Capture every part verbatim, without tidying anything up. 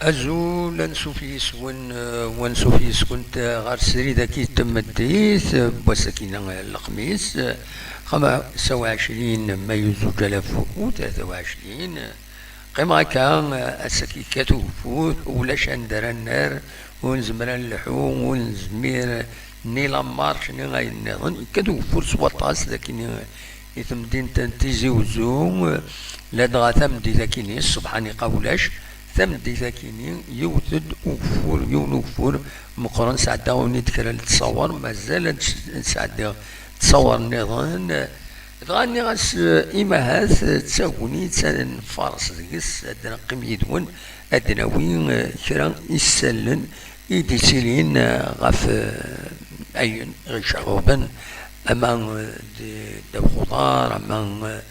Azul, ansuf yis-wen, eh, wansuf yis-kent, eh, ɣer srid-agi n tmeddit, eh, n wass-agi n lexmis, eh, xemsa u ɛecrin mayu zuǧ alaf u tlata u ɛecrin. Qqimeɣ akka, eh, ass-agi yekkat ugeffur, ulac anda ara nerr, ur nezmir ad nleḥḥu, ur nezmir ni la marche ni ayen nniḍen. Yekkat ugeffur s waṭas dagi i temdint n Tizi Uzzu, ladɣa tameddit akini, ṣṣbeḥ-a niqa ulac, tameddit akini, yiwet-d ugeffur, yiwen ugeffur meqqren, sɛeddaɣ-awen-id kra n ttṣawer, mazal ad s-, ad sɛeddiɣ ttṣawer nniḍen. Dɣa nniɣ-as, eh, imahat, eh, d tagnit, ad nfares deg-s, ad neqqim yid-wen, ad d-nawi, eh, kra isallen i d-ittilin, eh, ɣef, eh, ayen iceɣben, ama, eh, d-, ddaw uxuḍar, ama, eh,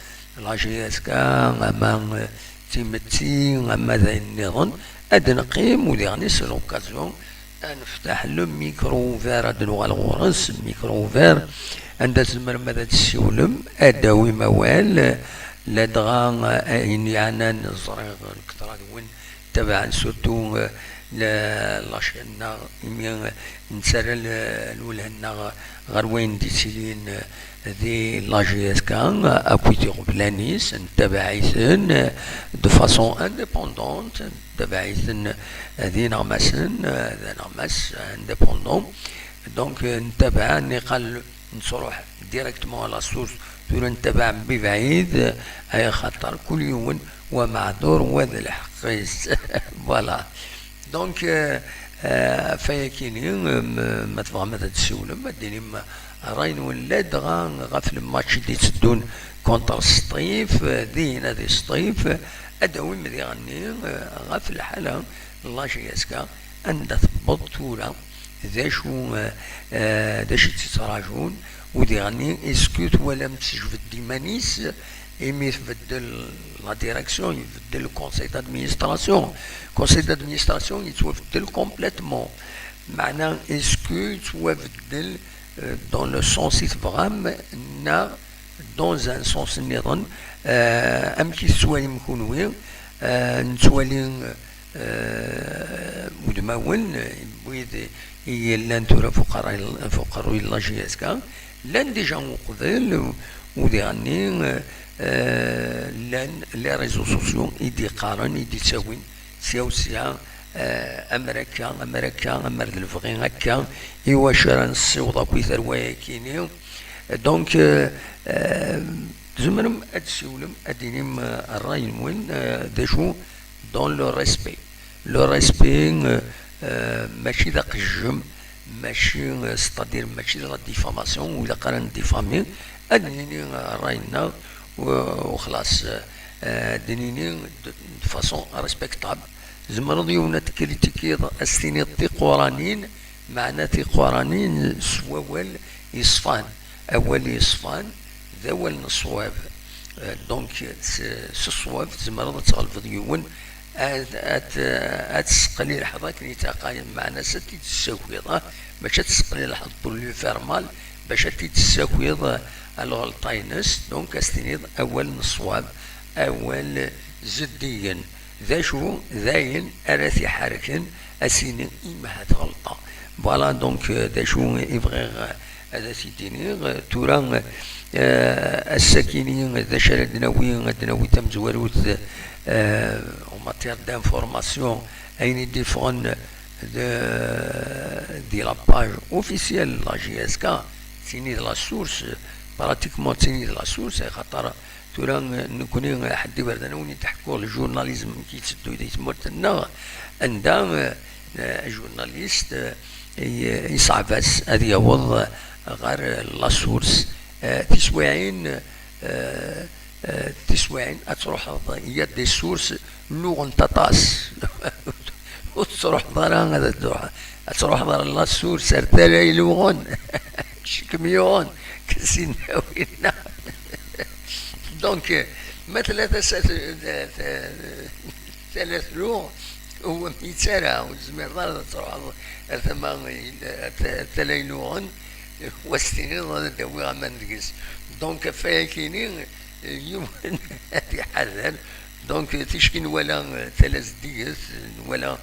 la J S K, ama, eh, d timetti, ama d ayen nniḍen, ad neqqim, u diɣen s l'occasion, ad nefteḥ le micro ouvert, ad nuɣal ɣur-s, micro ouvert, anda tzemrem ad d-tessiwlem, ad d-tawim awal, ladɣa, eh, ayen yeɛnan, ẓriɣ, kter d win tabaɛen surtout, eh, la, la chaîne-nneɣ, imi, eh, nettarra l-, lwelha-nneɣ ɣer wayen d-yettilin, eh, di la J S K, eh, akkit iɣeblan-is, nettabaɛ-iten, eh, de façon indépendante, nettabaɛ-iten, eh, d ineɣmasen, eh, d aneɣmas indépendant. Donc, eh, nettabaɛ, niqal nettruḥ directement à la source, tura nettabaɛ mebbi bɛid, ay xaṭer kul yiwen wa meɛdur wa d lḥeqq-is. Voilà. Donc, euh, euh, ɣef wayakini, euh, m-, ma tebɣam ad d-tessiwlem, ad d-tinim ṛṛay-nwen ladɣa ɣef le match i d-itteddun contre Sṭif, euh, dihin ad Sṭif, ad d-tawim diɣenni, euh, ɣef lḥala n la J S K, anda tewweḍ tura, d acu, eh, eh, d acu i tt-yettraǧun, u diɣenni, est-ce que twalam tejbed-d iman-is, imi tbeddel la direction, ibeddel le conseil d'administration. Conseil d'administration yettwabeddel complètement. Meɛna, est-ce que yettwabeddel, eh, dans le sens i tebɣam, neɣ dans un sens nniḍen, eh, amek i tettwalim kunwi? Eh, nettwali, eh, udmawen, eh, wid i yellan tura f uqerruy, f uqerruy n la J S K, llan déjà uqbel, u diɣenni, eh, llan les réseaux sociaux i d-iqqaren, i d-ittawin sya u sya, eh, amer akka, amer akka, amer d lebɣi akka, i wacu ara nessiweḍ akk i tarwa-yakini. Donc, euh, euh, tzemrem ad d-tessiwlem, ad d-tinim, euh, ṛṛay-nwen, euh, d acu, dans le respect. Le respect, euh, euh, mačči d aqejjem, mačči, euh, c'est-à-dire mačči d la diffamation, ur ilaq ara ad ndifami, ad d-nini, euh, ṛṛay-nneɣ, u, u xlaṣ, euh, ad d-nini de, de façon respectable. Tzemreḍ yiwen ad t-kritikiḍ, ad s-tiniḍ tiquranin, meɛna tiquranin s wawal yeṣfan. Awal yeṣfan d awal n ṣṣwab. Euh, donc, s, s ṣṣwab tzemreḍ ad tɣelbeḍ yiwen, ad, ad, ad tesseqlilḥeḍ akken yettɛaqal, meɛna s ad t-id-tessakiḍ, ah, mačči ad tesseqlilḥeḍ pour lui faire mal, bac ad t-id-tessakiḍ, ah, lɣelṭa-ines. Donc, ad s-tiniḍ awal n ṣṣwab, awal zeddigen. D acu, d ayen ara t-iḥerken, ad s-yini imahat ɣelṭa. Voilà, donc, euh, d acu i bɣiɣ, euh, ad as-id-iniɣ. Tura, euh, ass-akini, d acu ara d-nawi? Ad d-nawi tamezwarut, euh, en matière d'information, ayen i d-iffɣen de, di la page officielle n la J S K, d tini d la source, pratiquement d tini d la source, axaṭer tura, eh, nekkni, eh, ḥedd iberdan, a wen-id-ḥkuɣ le journalisme ki yetteddu di tmurt-nneɣ, anda, eh, eh, journaliste, eh, i-, iṣɛeb-as ad yaweḍ, eh, ɣer, eh, la source. Eh, tiswiɛin, eh, eh, tiswiɛin ad truḥeḍ, il y a des sources luɣent aṭas. Ur tettruḥeḍ ara ad truḥ-, ad truḥeḍ ɣer la source, ar tala iluɣen. Kečč kem yuɣen, ksin winna. Donc, euh, ma tella tasa-, t-, t-, tala tluɣ, ur am-yettara, ur tezmireḍ ara ad truḥeḍ ar tama, ar t-, ar tala iluɣen, u ad s-tiniḍ ad d-awiɣ aman deg-s. Donc, ɣef wayakini, yiwen ad iḥader, Donc, ticki nwala, euh, tala zeddiget, nwala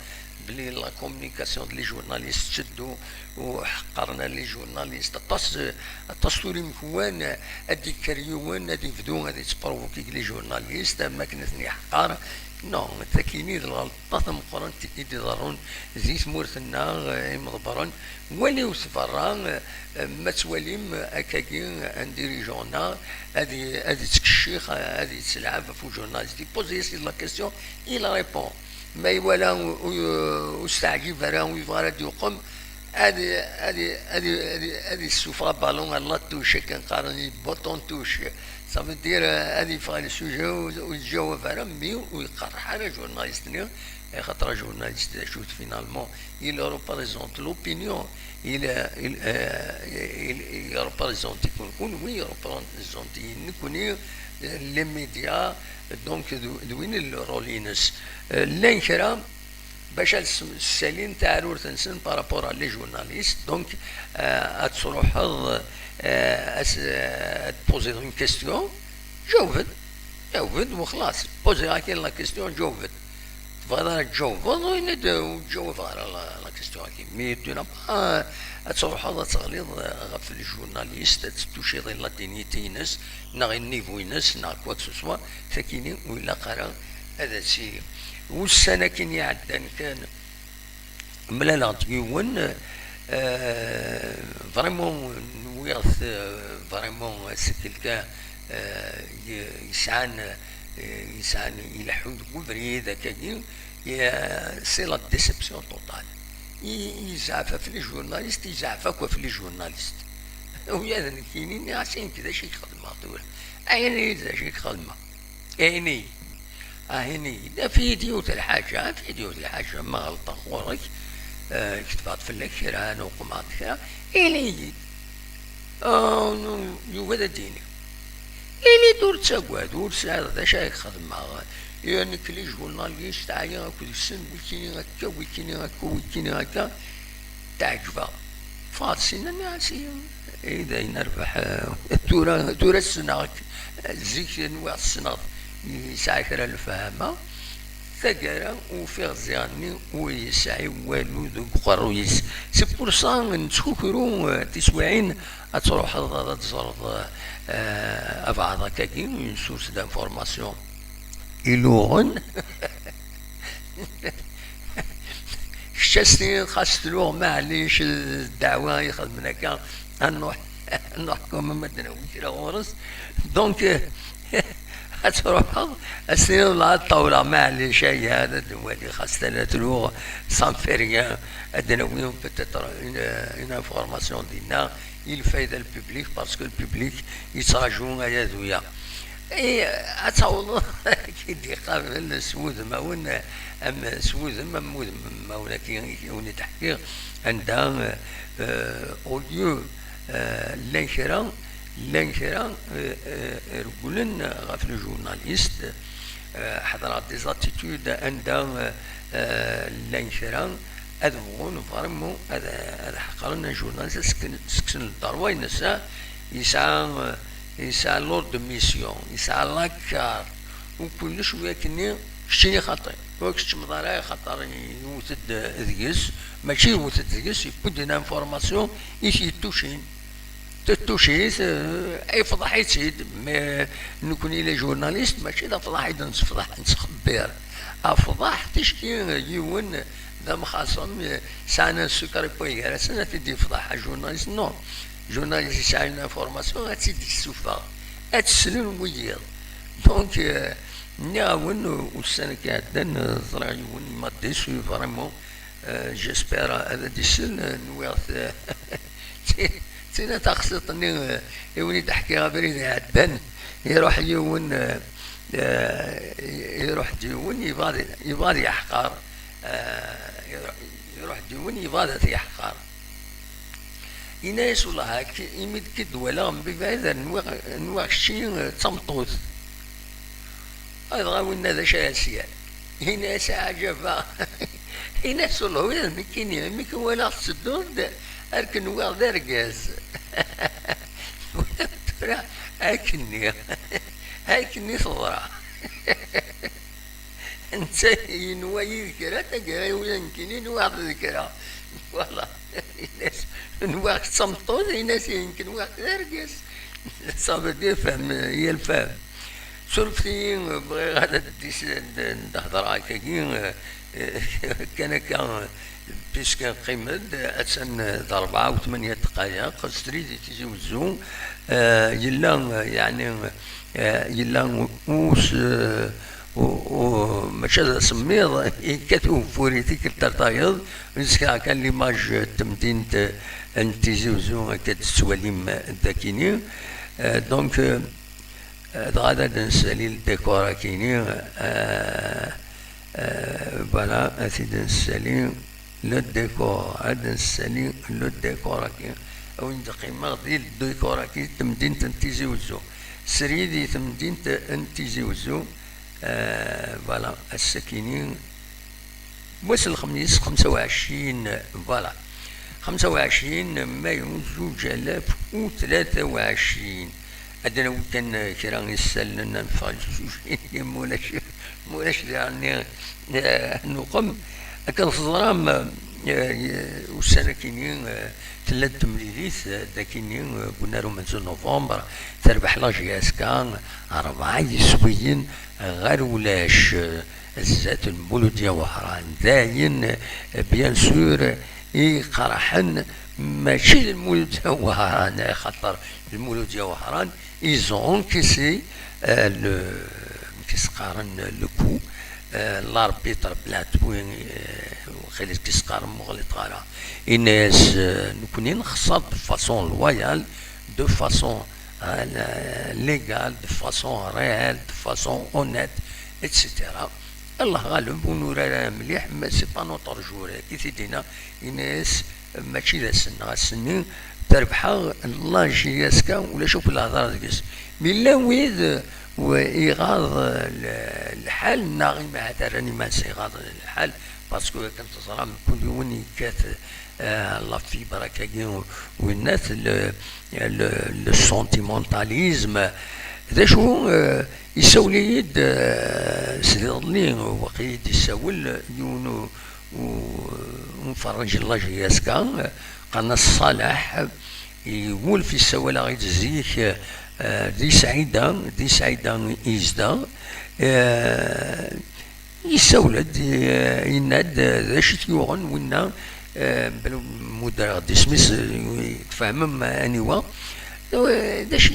belli la communication de les journalistes tetteddu, u ḥeqqren les journalistes. Aṭas, euh, aṭas tura imekwan, euh, ad d-ikker yiwen, ad ibdu, ad ittprovoki les journalistes, am akken ad ten-iḥeqqer. Non, takini d lɣelṭa tameqqrant i d-iḍerrun di tmurt-nneɣ, euh, imḍebbren. Waliwet berra, eh, ma tettwalim, eh, akkagi, eh, un dirigeant-nneɣ ad i-, ad ittkeccix, eh, ad yettelɛab ɣef ujurnalist. Ipoze-as-id la question, il répond. Ma iwala u-, u-, ur s-teɛǧib ara, ur yebɣi ara ad d-yuqem, ad i-, ad i-, ad i-, ad i-, ad issufeɣ abalun ɣer la touche, akken qqaren, i bouton touche. Ça veut dire, eh, ad yeffeɣ le sujet, ur, ur yettjawab ara, mi ur iqerreḥ ara jurnalist-nni, axaṭer ajurnalist d acu-t, finalement, il représente l'opinion, il, il, euh, il, il représente-iken kunwi, il représente-iyi nekkni, les médias, donc d, d win i le rôle-ines. Euh, llan kra bac ad s-, ssalin taɛrurt-nsen par rapport à les journalistes, donc, euh, ad truḥeḍ, euh, ad s-, ad d-poziḍ une question, jaweb-d, jaweb-d, u xlas, poziɣ-ak-in la question, jaweb-d. Tebɣiḍ ara tjawbeḍ, ini-d, ur ttjawabeɣ ara la, la question-agi. Mais tu n'as pas, euh, ad truḥeḍ ad teɣliḍ, euh, ɣef le journaliste, ad tettuciḍ i la dignité-ines, neɣ i niveau-ines, neɣ quoi que ce soit, takini ur ilaq ara ad as-iliɣ. Ussan akin iɛeddan kan, mlaleɣ-d yiwen, euh, vraiment nwiɣ-t, euh, vraiment c'est quelqu'un, euh, y-, yesɛan, euh, yesɛan, ileḥḥu deg ubrid akkagi, euh, c'est la déception totale. I-, yezɛef ɣef les journalistes, yezɛef akk ɣef les journalistes. Ula d nekkini nniɣ-as, i nekk d acu i k-xedmeɣ tura? Ayen-iyi-d d acu i k-xedmeɣ? Ini-yi. Ah, ini-yi-d. Af-iyi-d yiwet lḥaǧa, af-iyi-d yiwet lḥaǧa. Ma ɣelṭeɣ ɣur-k, eh, ketbeɣ-d fell-ak kra, neɣ qemɛeɣ-d kra, ini-yi-d. Ah, nu-, yugad ad d-yini. Ini-d, ur ttagad, ur tesɛiḍ d acu ara k-xedmeɣ. Ya nekk les journalistes, ɛyiɣ akk deg-sen, wikini akka, wikini akka, wikini akka. Teɛǧeb-aɣ. Ffɣeɣ-d syin, nniɣ-as, i, i d ayen rbeḥ, eh, tura, tura ssneɣ-k. Zik nwiɣ ssneɣ-t, yesɛa kra n lefhama. Taggara, ufiɣ ziɣ-nni ur yesɛi walu deg uqerruy-is. C'est pour ça nettkukru, eh, tiswiɛin ad truḥeḍ ad teẓreḍ, eh, abeɛḍ akkagi, une source d'information iluɣen. Kečč ad s-tiniḍ xas tluɣ, maɛlic, d ddeɛwa i xedmen akka, ad nruḥ, ad nruḥ quand même ad d-nawi kra ɣur-s. Donc, ad truḥeḍ, ad s-tiniḍ la ṭṭawla, maɛlic, aya, ad nwali xas tala tluɣ, ça ne fait rien, ad d-nawi peut-être une, une information dinna, i lfayda n le public, parce que le public yettraǧu aya d uya. I, ad tawḍeḍ ad k-id-iqabel s wudmawen, am, s wudem am wudmawen-agi i wen-d-ḥkiɣ, anda, euh, au lieu, euh, llan kra, llan kra, euh, euh, regglen ɣef le journaliste, euh, ḥeḍreɣ des attitudes anda, euh, euh, llan kra, ad bɣun vraiment ad, ad ḥeqren ajurnalist, ad sken-, sseksen lderwa-ines, ah, yesɛa, yesɛa l'ordre de mission, yesɛa la carte, u kullec, u akkenni keččini xaṭi, ur keččmeḍ ara, axaṭer yewwet-d deg-s, mačči yewwet-d deg-s, yewwi-d une information i t-yettucin. Tettucit, eh, ifḍeḥ-itt-id. Mais nekkni les journalistes, mačči d afḍaḥ i d-nessefḍeḥ, nettxebbir. Afḍaḥ, ticki yiwen d amxaṣem, eh, sɛan un secret n way gar-asen, ad t-id-yefḍeḥ ajurnalist. Non. Jurnalist yesɛa une information, ad tt-id-yessufeɣ. Ad tt-slen wiyiḍ. Donc, eh, nniɣ-awen, ussan-agi iɛeddan, eh, ẓriɣ yiwen, il m'a déçu vraiment. Euh, j'espère ad d-isel, euh, nwiɣ-t, euh, d tina taxsiṭ-nni, euh, i wen-id-ḥkiɣ abrid iɛeddan, iruḥ yiwen, euh, euh, iruḥ-d yiwen, yebɣa ad, yebɣa ad yeḥqer, euh, iruḥ, iruḥ-d yiwen, yebɣa ad t-yeḥqer. Yenna-yas: "Wellah, ak-, imi d k-id-walaɣ mebɛid, nwiɣ, nwiɣ kečči d tameṭṭut." Dɣa winna d acu ara s-yerr? Yenna-yas: "Aɛǧaba!" Yenna-yas: "Wellah, ula d nekkini, mi k-walaɣ tettedduḍ-d, ar k-nwiɣ d argaz." Tura, akkenni, akkenni teḍra. Netta yenwa yid kra, taggara ula nekkini nwaɣ d kra. Voilà. Yenna-as, nwaɣ d tameṭṭut, yenna-as, yenk nwaɣ d argaz. Ça veut dire, femme, yal femme. Surfet-iyi, bɣiɣ ad d-is-, d-, d-hedreɣ akkagi, eh, kan akka, puisque qqim-d, attan d rebɛa u tmanya ddqayeq, srid i Tizi Wezzu, eh, yella, eh, yeɛni, eh, yella us-, eh, u-, u-, mačči d asemmiḍ, yekkat ugeffur i tikkelt ar tayeḍ, neskeɛ kan l'image n temdint n Tizi Wezzu akka d-tettwalim dagini. Eh, donc, eh, dɣa ad d-nessali le décor akini, eh, eh, voilà, ad t-id-nessali le décor, ad d-nessali le décor akini. A win d-qqimeɣ di le décor akini, temdint n Tizi Wezzu. Srid i temdint n Tizi Wezzu. Eh, voilà, ass-akini, wass n lexmis, xemsa u ɛecrin, voilà, xemsa u ɛecrin mayu zuǧ alaf u tlata u ɛecrin. Ad nawi kan kra isallen, ad neffeɣ zzujin, ma ulac, ma ulac diɣen, eh, nuqem. Akken teẓram, eh, ussan-akini, eh, tella-d temlilit, eh, dagini, eh, deg unnar umenzu n novembre, terbeḥ la J S K rebɛa yiswiyen ɣer ulac, eh, zdat n Muludya Wehran. D ayen, eh, bien sûr, i iqerḥen, mačči d Lmuludya Wehran, axaṭer Lmuludya Wehran, ils ont encaissé, euh, le, amek i s-qqaren, le coup, euh, l'arbitre Blatwi, euh, waqila amek i s-qqaren, muɣliṭ ara, yenna-as, euh, nekkni nxeṣṣer de façon loyale, de façon, euh, légale, de façon réelle, de façon honnête, et cetera. Allah ɣaleb, ur nurar ara mliḥ, mais c'est pas notre jour. I t-id-yenna, yenna-as, mačči d ass-nneɣ, ass-nni terbḥeɣ la J S K, ulac akk lehḍra deg-s. Mi llan wid, w-, iɣaḍ l-, lḥal, neɣ imi ahat rran iman-nsen iɣaḍ lḥal, parce que akken teẓram, kul yiwen yekkat, eh, la fibre akkagi, winnat, le, le, le sentimentalisme. D acu, eh, yessawel-iyi-d, eh, sdiḍelli, waqil i d-yessawel yiwen u-, u-, umferrij n la J S K, qqaren-as Ṣaleḥ, iwulef yessawal-aɣ-id zik, eh, di Sɛida, di Sɛida i yezdeɣ. Eh, yessawel-d, eh, yenna-d, eh, d acu i t-yuɣen winna, eh, bla muddreɣ-d isem-is, eh, tfehmem aniwa. Eh, d acu,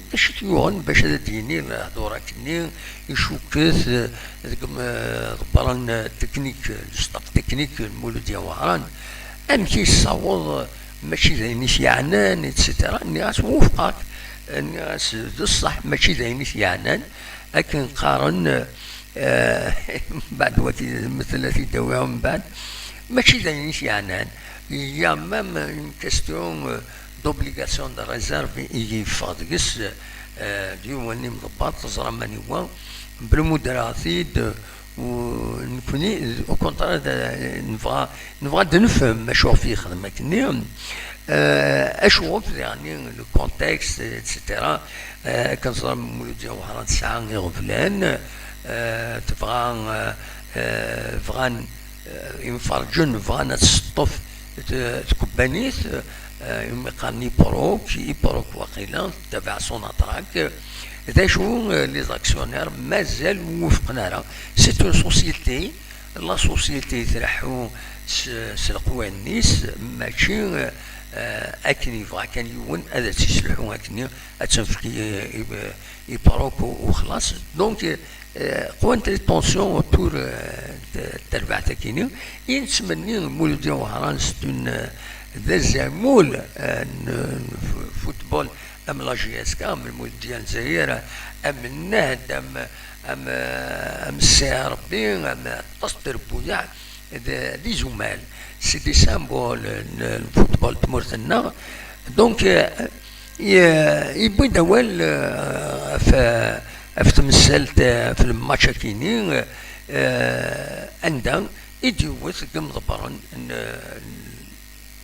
d acu i t-yuɣen bac ad d-yini lehdur akkenni, icukket, eh, deg, eh, ḍebbren, eh, teknik, eh, le staff technique n Muludya Wehran. Amek i yessaweḍ, eh, mačči d ayen i t-yeɛnan, et cetera. Nniɣ-as wufqeɣ-k, eh, nniɣ-as d ṣṣeḥ, mačči d ayen i t-yeɛnan. Akken qqaren, eh, mbeɛd wagi, mtel ad t-id-awiɣ mbeɛd, mačči d ayen i t-yeɛnan. Il y a même une question, euh, d'obligation de réserve i yeffeɣ deg-s, eh, d yiwen imḍebber, teẓram aniwa, bla muddreɣ-t-id, u nekkni, au contraire, d-, nebɣa, nebɣa ad nefhem acu ɣef yexdem akkenni, eh, acu ɣef, yeɛni, le contexte, et cetera. Eh, akken teẓram, Muludya Wehran tesɛa iɣeblan, eh, tebɣa, eh, eh, bɣan, eh, imferǧen bɣan ad tseṭṭef t-, tkebbanit, eh, imi qqaren Iprok, Iprok waqila, tabaɛ Sonatrach. D acu, eh, les actionnaires mazal ur wufqen ara. C'est une société, la société tleḥḥu s, s leqwanen-is, mačči, eh, akken yebɣa kan yiwen ad as-yesselḥu akkenni, ad tt-nefk i, i, i Iprok u, u xlaṣ. Donc, eh, qwant les tensions autour, eh, de, de terbaɛt-akini. I nettmenni Muludya Wehran, c'est une, eh, d azamul, eh, n, n f-, football am la J S K, am Lmuludya n Lezzayer, am Nnehd, am, am, eh, am Sseɛd Rebbi, am aṭas n trebbuyaɛ, d, d izumal. C'est des symboles n, n football n tmurt-nneɣ. Donc, eh, i-, yewwi-d awal, eh, ɣef, ɣef temsalt, eh, ɣef lmatch-akini, eh, anda i d-yewwet deg imḍebbren n,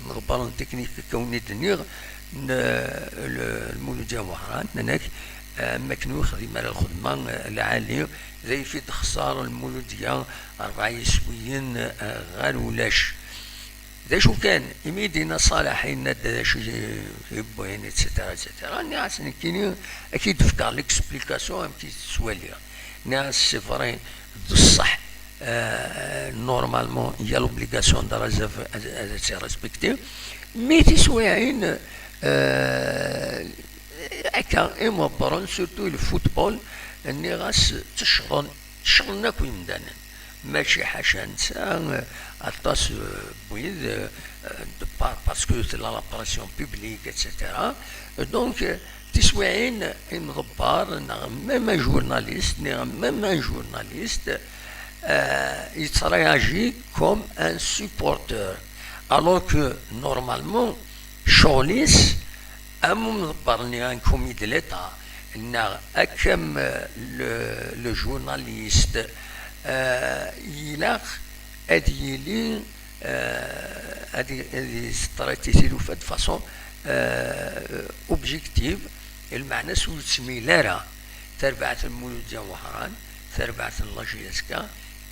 imḍebbren teknik, akka wen-d-nniɣ, n, l-, Lmuludya Wehran, nnan-ak, am wakken ur yexdim ara lxedma lɛali, d ay fi d-xṣer Lmuludya rebɛa yiswiyen ɣer ulac. D acu kan, imi i d-yenna Ṣaleḥ, yenna-d d acu i yewwin, et cetera, et cetera, nniɣ-as nekkini ad k-id-fkeɣ l'explication amek i tettwaliɣ. Nniɣ-as c'est vrai, d ṣṣeḥ, euh, normalement il y a l'obligation de réserve ad, ad tt-respecter, mais tiswiɛin, euh, akka imebbren, surtout le football, nniɣ-as ttecḍen, ttecḍen akk yimdanen. Mačči ḥaca netta, aṭas, euh, n wid, euh, de part, parce que tella la pression publique, et cetera. Donc, euh, tiswiɛin imḍebber, neɣ même un journaliste, neɣ même un journaliste, euh, yettréagit comme un supporter. Alors que, normalement, ccɣel-is, am umḍebber-nni, un commis de l'État, neɣ akka am, euh, le, le journaliste, euh, ilaq ad yili, euh, ad y-, ad yestratégie de façon, euh, objective, lmeɛna-s ur yettmil ara. Tarbaɛt n Muludya Wehran, tarbaɛt n la J S K,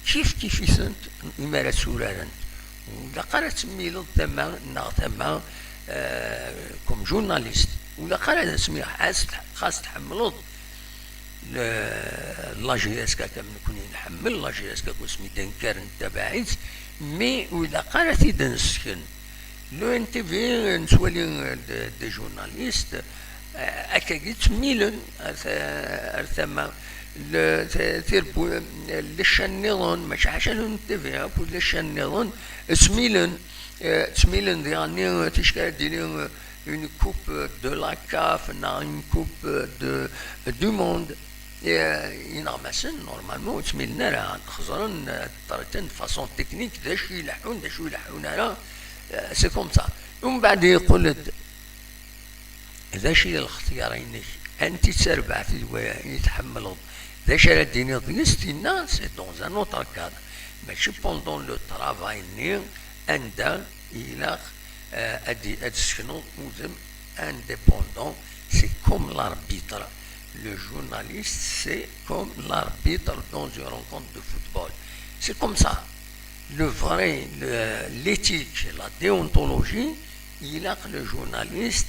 kif kif-itent imi ara tturarent. Ur ilaq ara ad temmileḍ tama neɣ tama, euh, comme journaliste. Ur ilaq ara ad as-tmileḍ, xas tḥ-, xas tḥemmleḍ le-, la J S K, am nekkni nḥemmel la J S K, asmi d-nekker nettabaɛ-itt, mais ur ilaq ara ad t-id-nesken. Le N T V nettwali, euh, des, des journalistes, euh, akkagi ttmilen ar ta-, ar tama. Le, t-, tirbu-, les chaînes nniḍen, mačči ḥaca le N T V, akked les chaînes nniḍen, ttmilen, euh, ttmilen diɣenni, euh, ticki ara d-yili, euh, une coupe de la CAF, neɣ une coupe de, du monde. Eh, ineɣmasen, normalement, ur ttmilen ara, xeẓren, eh, traiten de façon technique d acu ileḥḥun, d acu ileḥḥun ara, eh, c'est comme ça. Umbeɛd yeqqel-d, d acu i d lxetyar-inek? Anti d tarbaɛt i d-, i tḥemmleḍ? D acu ara d-tiniḍ deg-s? Tinna, c'est dans un autre cadre. Mačči pendant le travail-nni, anda ilaq, eh, ad d-, ad d-tessekneḍ udem indépendant, c'est comme l'arbitre. Le journaliste, c'est comme l'arbitre dans une rencontre de football. C'est comme ça. Le vrai, le, l'éthique, la déontologie, ilaq le journaliste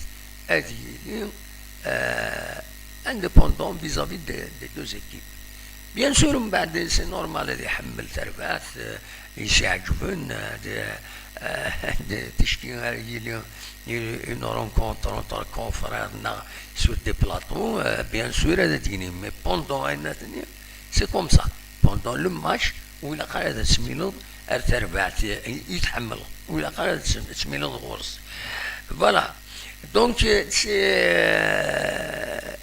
ad yili, euh, indépendant vis-à-vis des, des deux équipes. Bien sûr, mbeɛd, c'est normal ad iḥemmel tarbaɛt, euh, i s-iɛeǧben, euh, de, euh, de, ticki ara yili une rencontre entre confrères neɣ sur des plateaux, euh, bien sûr, ad d-yini, mais pendant ayen-nni, c'est comme ça. Pendant le match, ur ilaq ara ad tmileḍ ar terbaɛt i, i tḥemmleḍ. Ur ilaq ara ad tmileḍ ɣur-s. Voilà. Donc, euh, c'est, euh,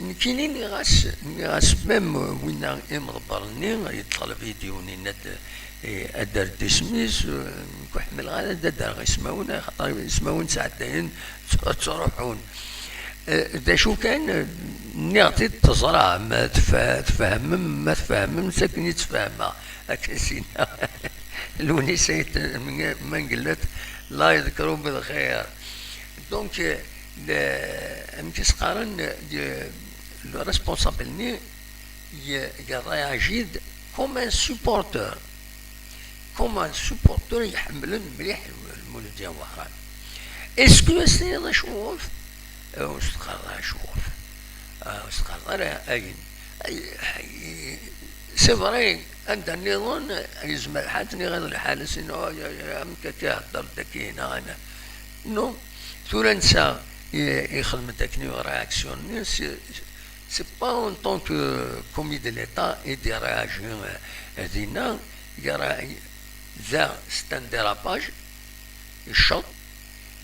nekkini nniɣ-as, nniɣ-as même, euh, winna imḍebber-nni, yeṭṭef vidéo-nni, yenna-d, eh, ad d-err isem-is, eh, nekk ur ḥemmleɣ ara ad d-rreɣ ismawen, axaṭer ismawen sɛeddayen, tt-, ttruḥun. Eh, d acu kan, eh, nniɣ-t-id teẓram, eh, tf-, tfehmem, ma tfehmem, s akken i ttfehmeɣ. Akken s-yenna Lewnis Ayt Mengellat, Allah yeḍker belxir. Donc, eh, le, amek i s-qqaren, eh, le responsable-nni, y-, yerra-aɣ-d comme un supporter. Comme un supporter iḥemmlen mliḥ Lmuludya Wehran. Est-ce que as-tiniḍ acuɣef? Eh, ur s-teqqareḍ ara acuɣef. Eh, ur s-teqqareḍ ara ayen. Ay, ay, c'est vrai, anda nniḍen, yezmer lḥal, nniɣ lḥal, sinu, ay, ay, ay, amek akka ihedder-d akka, neɣ ana. Non, tura netta i, ixdem-d akken i réaction-nni, c'est, c'est pas en tant que commis de l'État i d-iréagit, euh, dinna, ira-, da c'est un dérapage, icceḍ,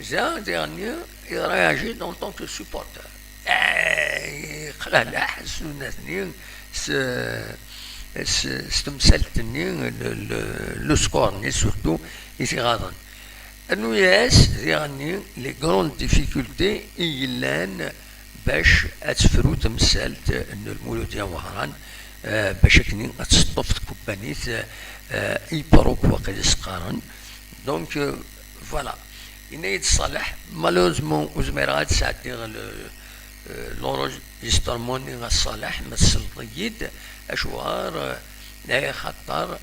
da diɣenni iréagit en tant que supporter. Eh, iqleɛ leḥs unat-nni s, s, s temsalt-nni, le, le, le score-nni surtout i t-iɣaḍen. Rnu-yas diɣenni les grandes difficultés i yellan bac ad tefru temsalt n Lmuludya Wehran, eh, bac akken ad teṭṭef tkebbanit, eh, Ibruk waqil i s-qqaren. Donc, euh, voilà. Yenna-yi-d Ṣaleḥ, malheureusement, ur zmireɣ ad sɛeddiɣ le, L'enregistrement-nni a Ṣaleḥ, ma tselleḍ-iyi-d, acuɣer? Eh, axaṭer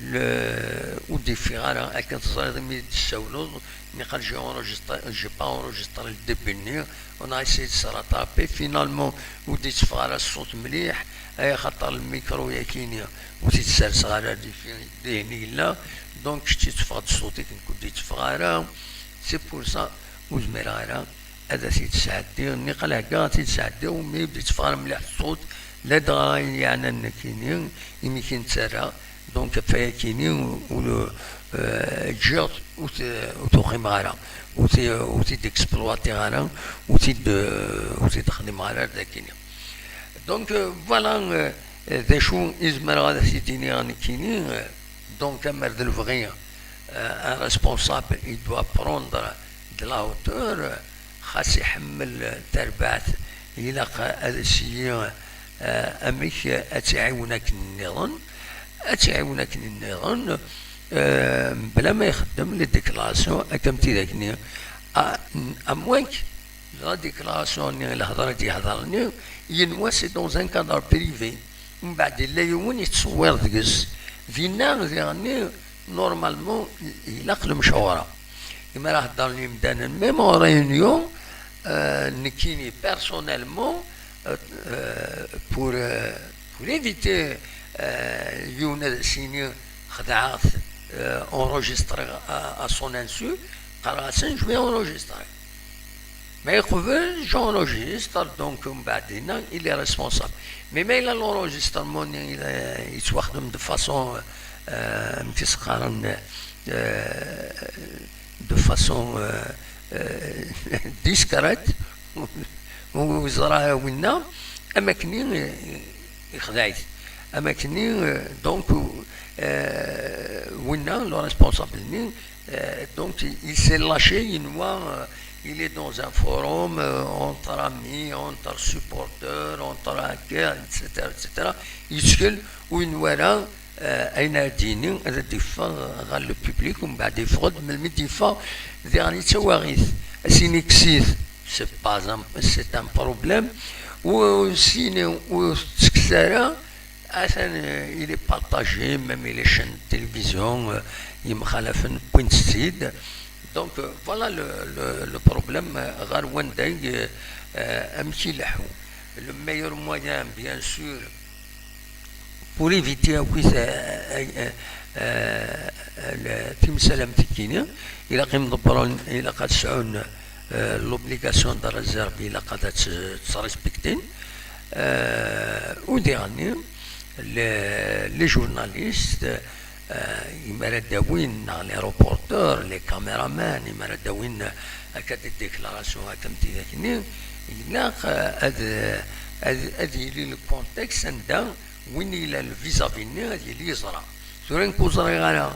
le, ur d-yeffiɣ ara, akken teẓriḍ imi d-tessawleḍ, niqal j'ai enregistré, j'ai pas enregistré le début-nni, on a essayé de se rattraper, finalement ur d-yetteffeɣ ara ṣṣut mliḥ, eh, axaṭer lmikru-yakini ur t-id-serseɣ ara di fi-, dihin yella, donc kečč yetteffeɣ-d ṣṣut-ik, nekk ur d-yetteffeɣ ara, c'est pour ça ur zmireɣ ara ad as-id-sɛeddiɣ, niqal heggaɣ ad t-id-sɛeddiɣ, umi ur d-yetteffeɣ ara mliḥ ṣṣut, ladɣa ayen yeɛnan nekkini, imi k-in-ttarraɣ, donc ɣef wayakini ur, ur, eh, ǧǧiɣ-t, ur t-, ur t-uqimeɣ ara, ur t-, ur t-id-exploitiɣ ara, ur t-id-, ur t-id-xdimeɣ ara ar dakini. Donc, euh, voilà, euh, d acu i zemreɣ ad as-id-iniɣ nekkini, euh, donc, amer d lebɣi, euh, un responsable, il doit prendre de la hauteur, euh, xas iḥemmel tarbaɛt, ilaq ad as-yini, euh, amek ad tt-iɛiwen akken nniḍen, ad tt-iɛiwen akken nniḍen, euh, mebla ma ixeddem les déclarations akka am tidak-nni. À, à moins que la déclaration-nni, lehḍra i d-yehḍer-nni, yenwa c'est dans un cadre privé. Mbeɛd yella yiwen yettṣewwir deg-s. Dinna, diɣenni, normalement, i-, ilaq lemcawra. Imi ara heddren yimdanen, même en réunion, euh, nekkini, personnellement, euh, euh, pour, euh, pour éviter, euh, yiwen ad as-yini xedɛeɣ-t, euh, enregistré à, à son insu, qqareɣ-asen, je vais enregistrer. Ma yeqbel, j'enregistre, donc, mbeɛd dinna, il est responsable. Mais ma yella l'enregistrement-nni, il est, yettwaxdem de façon, euh, amek i s-qqaren, euh, de façon, euh, euh, discrète, ur yeẓra ara winna, am akken i, ixdeɛ-it. Am akken i, euh, donc, euh, winna, le responsable-nni, euh, donc, il, il s'est lâché, yenwa, euh, il est dans un forum, euh, entre amis, entre supporters, entre hackers, et cetera, et cetera. Yettkel, ur yenwa ara, euh, ayen ara d-yini, ad d-yeffeɣ ɣer le public, umbeɛd yeffeɣ-d, melmi d-yeffeɣ, diɣen yettawaɣ-it, as-yini kkes-it, c'est pas un, c'est un problème, ur s-yini, ur tekkes ara, atan, euh, il est partagé, même les chaînes de télévision, euh, yemxalafen, wwint-tt-id. Donc, euh, voilà le, le, le problème, euh, ɣer wanda i, euh, amek ileḥḥu. Le meilleur moyen, bien sûr, pour éviter akk, euh, euh, euh, le, timsal am tikini, ilaq imḍebbren, ilaq ad sɛun, euh, l'obligation de réserve, ilaq ad tt-, tt-respectin. Euh, u diɣenni, les, les journalistes, euh, imi ara d-awin, neɣ les reporters, les caméramans, imi ara d-awin akka des déclarations akka am tidak-nni, ilaq, euh, ad, ad, ad yili le contexte anda win yellan vis-à-vis-nni ad yili yeẓra. Tura nekk ur ẓriɣ ara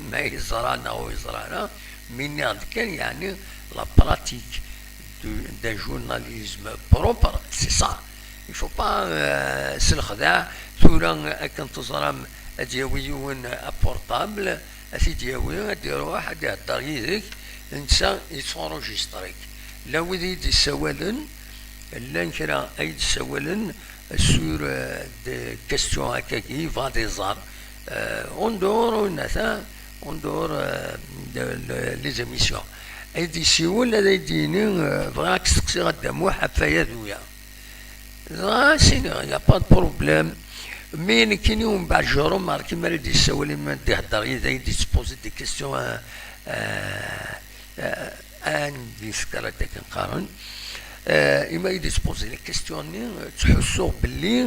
ma yeẓra neɣ ur yeẓra ara, mi nniɣ-d kan, yeɛni la pratique du, d'un journalisme propre, c'est ça. Il faut pas, euh, s lexdeɛ, tura akken teẓram ad yawi yiwen apportable, ad t-id-yawi, ad iruḥ, ad ihedder yid-k, netta yettunrujistrik. Llan wid i d-yessawalen, llan kra ay d-ssawalen sur, euh, des questions akkagi, yebɣa ad iẓer, euh, en dehors, en dehors, euh, de, de, les émissions. Ay d-yessiwel, ad ay-d-yini, euh, bɣiɣ ad k-steqsiɣ a Dda Muḥ ɣef aya d uya. Dɣa as-iniɣ, y a pas de problème. Mi nekkini umbeɛd je remarque, mi ara d-yessawel, mi ara d-ihedder yid-i, ad d-yettspozi des questions, euh, euh, euh, indiscrètes akken qqaren. Euh, imi i d-yettspozi les questions-nni, euh, ttḥussuɣ belli,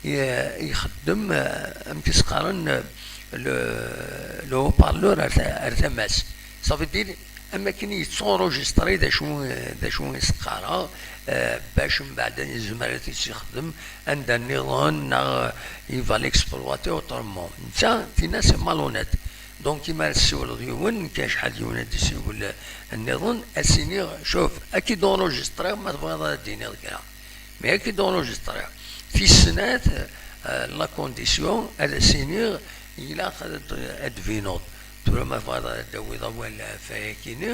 euh, ixeddem, euh, amek i s-qqaren, euh, le, le haut-parleur ar ta-, ar tama-s. Ça veut dire, am akken yettunrujistri d acu, d acu i s-qqareɣ, eh, bac mbeɛd ad yezmer ad t-yexdem anda nniḍen, neɣ il va l'exploiter autrement. Netta, tinna, c'est malhonnête. Donc, imi ara tessiwleḍ yiwen, nekk acḥal d yiwen ad d-yessiwel, eh, nniḍen, ad s-iniɣ, cuf, ad k-id-unrujistriɣ ma tebɣiḍ ad d-tiniḍ kra. Mais ad k-id-unrujistriɣ. Tis snat, euh, la condition, ad as-iniɣ, ilaq ad, ad d-tbineḍ. Tura ma tebɣiḍ ad d-tawiḍ awal ɣef wayakini,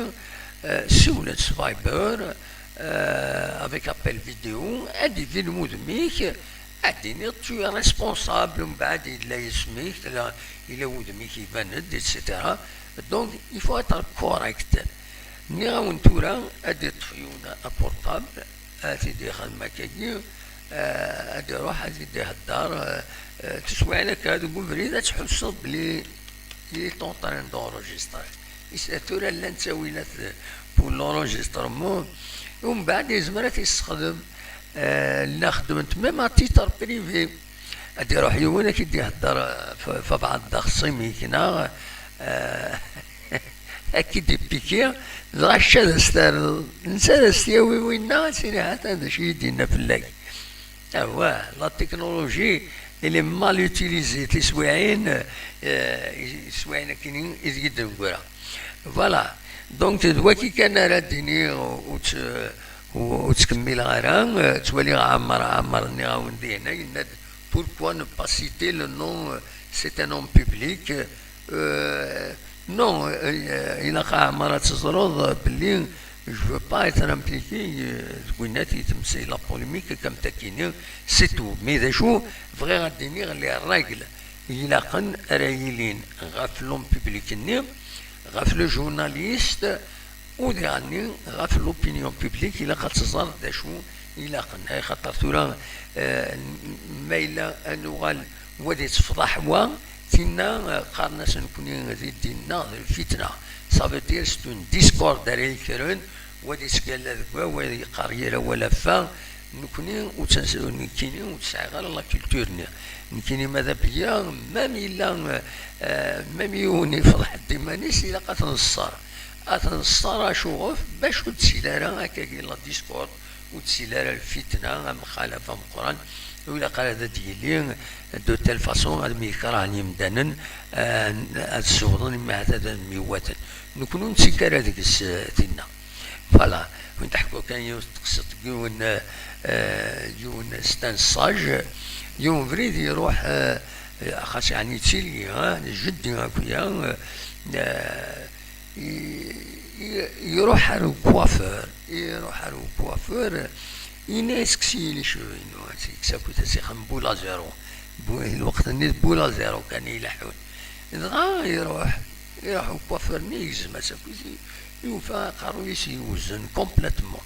Euh, siwel-d s Viber, euh, avec appel vidéo, ad d-ibin wudem-ik, ad d-tiniḍ tu es responsable, mbeɛd yella yisem-ik, tella, yella wudem-ik iban-d, et cetera. Donc, il faut être correct. Nniɣ-awen tura, ad d-iṭṭef yiwen apurṭabl, ad t-id-ixdem akkagi, euh, ad d-iruḥ, ad t-id-ihedder, euh, euh, tiswiɛin akka deg ubrid, ad tḥusseḍ belli il est en train d'enregistrer. Is-, tura llan ttawilat pour l'enregistrement, umbeɛd yezmer ad t-yessexdem, euh, la xeddment même à titre privé. Ad iruḥ yiwen ad k-id-ihedder, euh, f-, f-, abɛed d axṣim-ik, neɣ, euh, ad k-id-ipiki, dɣa kečč ad as-terreḍ, netta ad as-t-yawi winna, ad s-yini, "Atan d acu i yi-d-yenna fell-ak." Awah, la technologie, elle est mal utilisée, tiswiɛin, euh, tiswiɛin akkin ideg i d-negra. Voilà. Donc, d wagi kan ara d-iniɣ, ur tt-, ur, ur ttkemmileɣ ara, euh, ttwaliɣ Ɛmer, Ɛmer nniɣ-awen dinna, yenna-d, "Pourquoi ne pas citer le nom, euh, c'est un nom public, euh, non, euh, ilaq a Ɛmer ad teẓreḍ belli je veux pas être impliqué, euh, deg winna i temsay la polémique comme takini, c'est tout." Mais d acu bɣiɣ ad d-iniɣ, les règles ilaqen ara yilin ɣef l'homme public-nni, ɣef le journaliste, u diɣenni ɣef l'opinion publique, ilaq ad teẓer d acu ilaqen. Ay xaṭer tura, euh, ma yella ad nuɣal wa ad ittefḍaḥ wa, tinna, euh, qqaren-as nekni di ddin-nneɣ d lfitna. Ça veut dire c'est une discorde ara yekkren, wa ad yettgalla deg wa, wa yeqqar yir awal ɣef wa. Nekni ur tt-, nekkini ur tt-sɛiɣ ara la culture-nni. Nekkini ma d abeyya, même yella, euh, même yiwen yefḍeḥ-d iman-is, ilaq ad t-neṣṣer. Ad t-neṣṣer acuɣef? Bac ur d-tili ara akkagi la discorde, ur d-tili ara lfitna, amxalaf ameqqran, ur ilaq ara ad d-yili de telle façon ad myekrahen yimdanen, euh, ad ssewḍen imi ahat ad myewwaten. Nekni ur nettekk ara deg-s, euh, tinna. Voilà, win teḥku kan yiwet teqsiṭ n yiwen, euh, yiwen, c'est un sage, yiwen ubrid iruḥ, euh, xas yeɛni d tili, hein, jeddi akya, euh, euh, i-, i-, iruḥ ar ukwafur, iruḥ ar ukwafur, yenna-yas, "Kkes-iyi les cheveux-inu", ad yekkes akk, ad as-ixdem boule à zéro. Bu-, lweqt-nni d boule à zéro kan i ileḥḥun. Dɣa iruḥ, iruḥ ukwafur-nni, yegzem-as akk, yufa aqerruy-is yewzen complètement.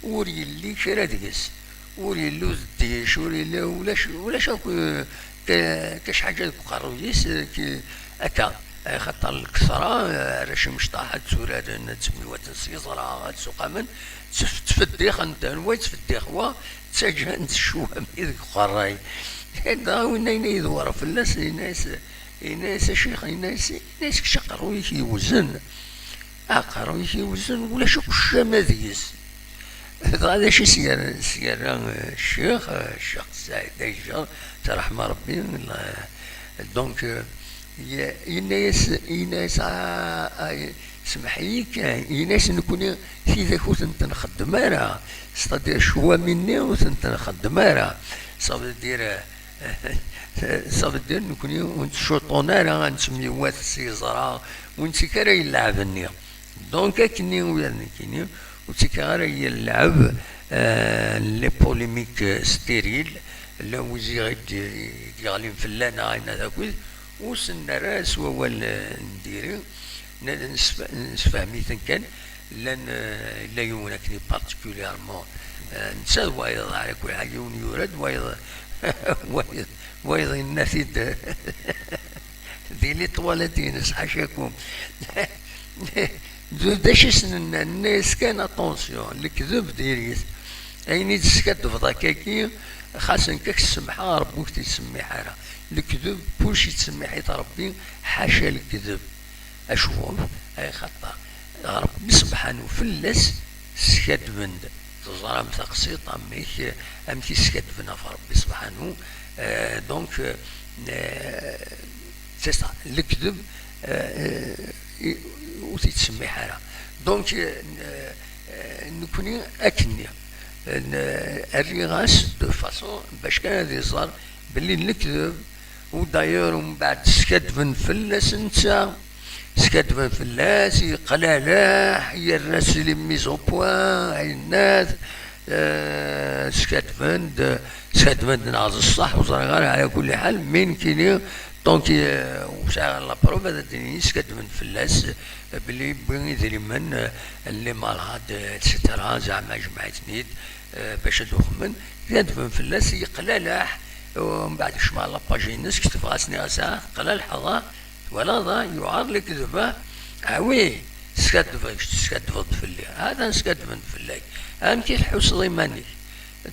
Ur yelli kra deg-s. Ur yelli udeddic, ur yelli ulac, ulac akk, eh, ka-, kac ḥaǧa deg uqerruy-is, eh, ki-, akka. Axaṭer lkesra, eh, arrac imecṭaḥ ad tturaren, ad ttemyewwaten s yiẓra, ad ssuqamen, ttf-, ttfeddixen-ten, wa yettfeddix wa, ttaǧǧan-d ccwami deg uqerray. Dɣa winna yenna yedwer fell-as, yenna-yas, yenna-yas, "A ccix", yenna-yas, yenna-yas, "Kečč aqerruy-ik yewzen." Aqerruy-ik yewzen, ulac akk ccama deg-s. Dɣa d acu i s-yerra, s-yerra, eh, ccix, eh, ccix Saɛid Ajjer, s ṛṛeḥma Ṛebbi, la-, donc, eh, ye-, yenna-yas, yenna-yas, "Ah, ah, semmeḥ-iyi kan", yenna-yas, "Nekni tidak ur tent-nxeddem ara, c'est-à-dire ccwami-nni ur tent-nxeddem ara." Ça veut dire, eh, ça veut dire nekni ur nettcuṭun ara ad nettemyewwat s yiẓra, ur nettekk ara i lleɛb-nni. Donc, akkenni ula d nekkini, ur ttekkeɣ ara i lleɛb, euh, les polémiques stériles, la wizi i d-, i d-yeɣlin fell-aneɣ, ayen ad akid, ur sen-nerra s wawal, euh, n diri, n-, nsef-, nsefhem-iten kan, llan, euh, la yiwen akken particulièrement, euh, netta d wayeḍ, ɛla kulli ḥal yiwen yura-d, wayeḍ, wayeḍ, wayeḍ yenna-t-id, di les toilettes-ines, ḥacakum. D, d acu i s-nenna? Nenna-yas kan, attention, lekdeb diri-t. Ayen i d-teskaddbeḍ akkagi, xas nekk ad k-semḥeɣ, Ṛebbi ur k-t-yettsemmiḥ ara. Lekdeb, kullec yettsemmiḥ-it Ṛebbi, ḥaca lekdeb. Acuɣef? Ay xaṭer Ṛebbi sebḥanu fell-as skaddben-d. Teẓram taqsiṭ amek, amek i skaddben ɣef Ṛebbi sebḥanu. Euh, donc, euh, c'est ça, lekdeb, euh, i-, ur t-yettsemmiḥ ara. Donc, euh, euh, nekni akkenni, euh, rriɣ-as de façon bac kan ad iẓer belli lekdeb, u d'ailleurs umbeɛd skaddben fell-as netta, Skaddben fell-as, yeqlaleḥ, yerra-s les mises au point, ayennat, eh, skaddben-d, skaddben-d neɣ d ṣṣeḥ, ur ẓriɣ ara, ɛla kulli ḥal, mi nekkini, donc, eh, ur sɛiɣ la preuve, ad d-nini skaddben fell-as, eh, belli yewwi idrimen, eh, n les malades, eh, et cetera, zeɛma jemɛen-ten-id, eh, bac ad uxmen, skaddben fell-as, yeqlaleḥ, eh, mbeɛd kecmeɣ la page-ines, ketbeɣ-as, nniɣ-as, ah, teqlalḥeḍ, ah, twalaḍ, ah, yuɛer lekdeb, ah, ah oui, teskaddbeḍ, teskaddbeḍ-d fell-i, ah, ad skaddben-d fell-ak, amek i tḥusseḍ iman-ik?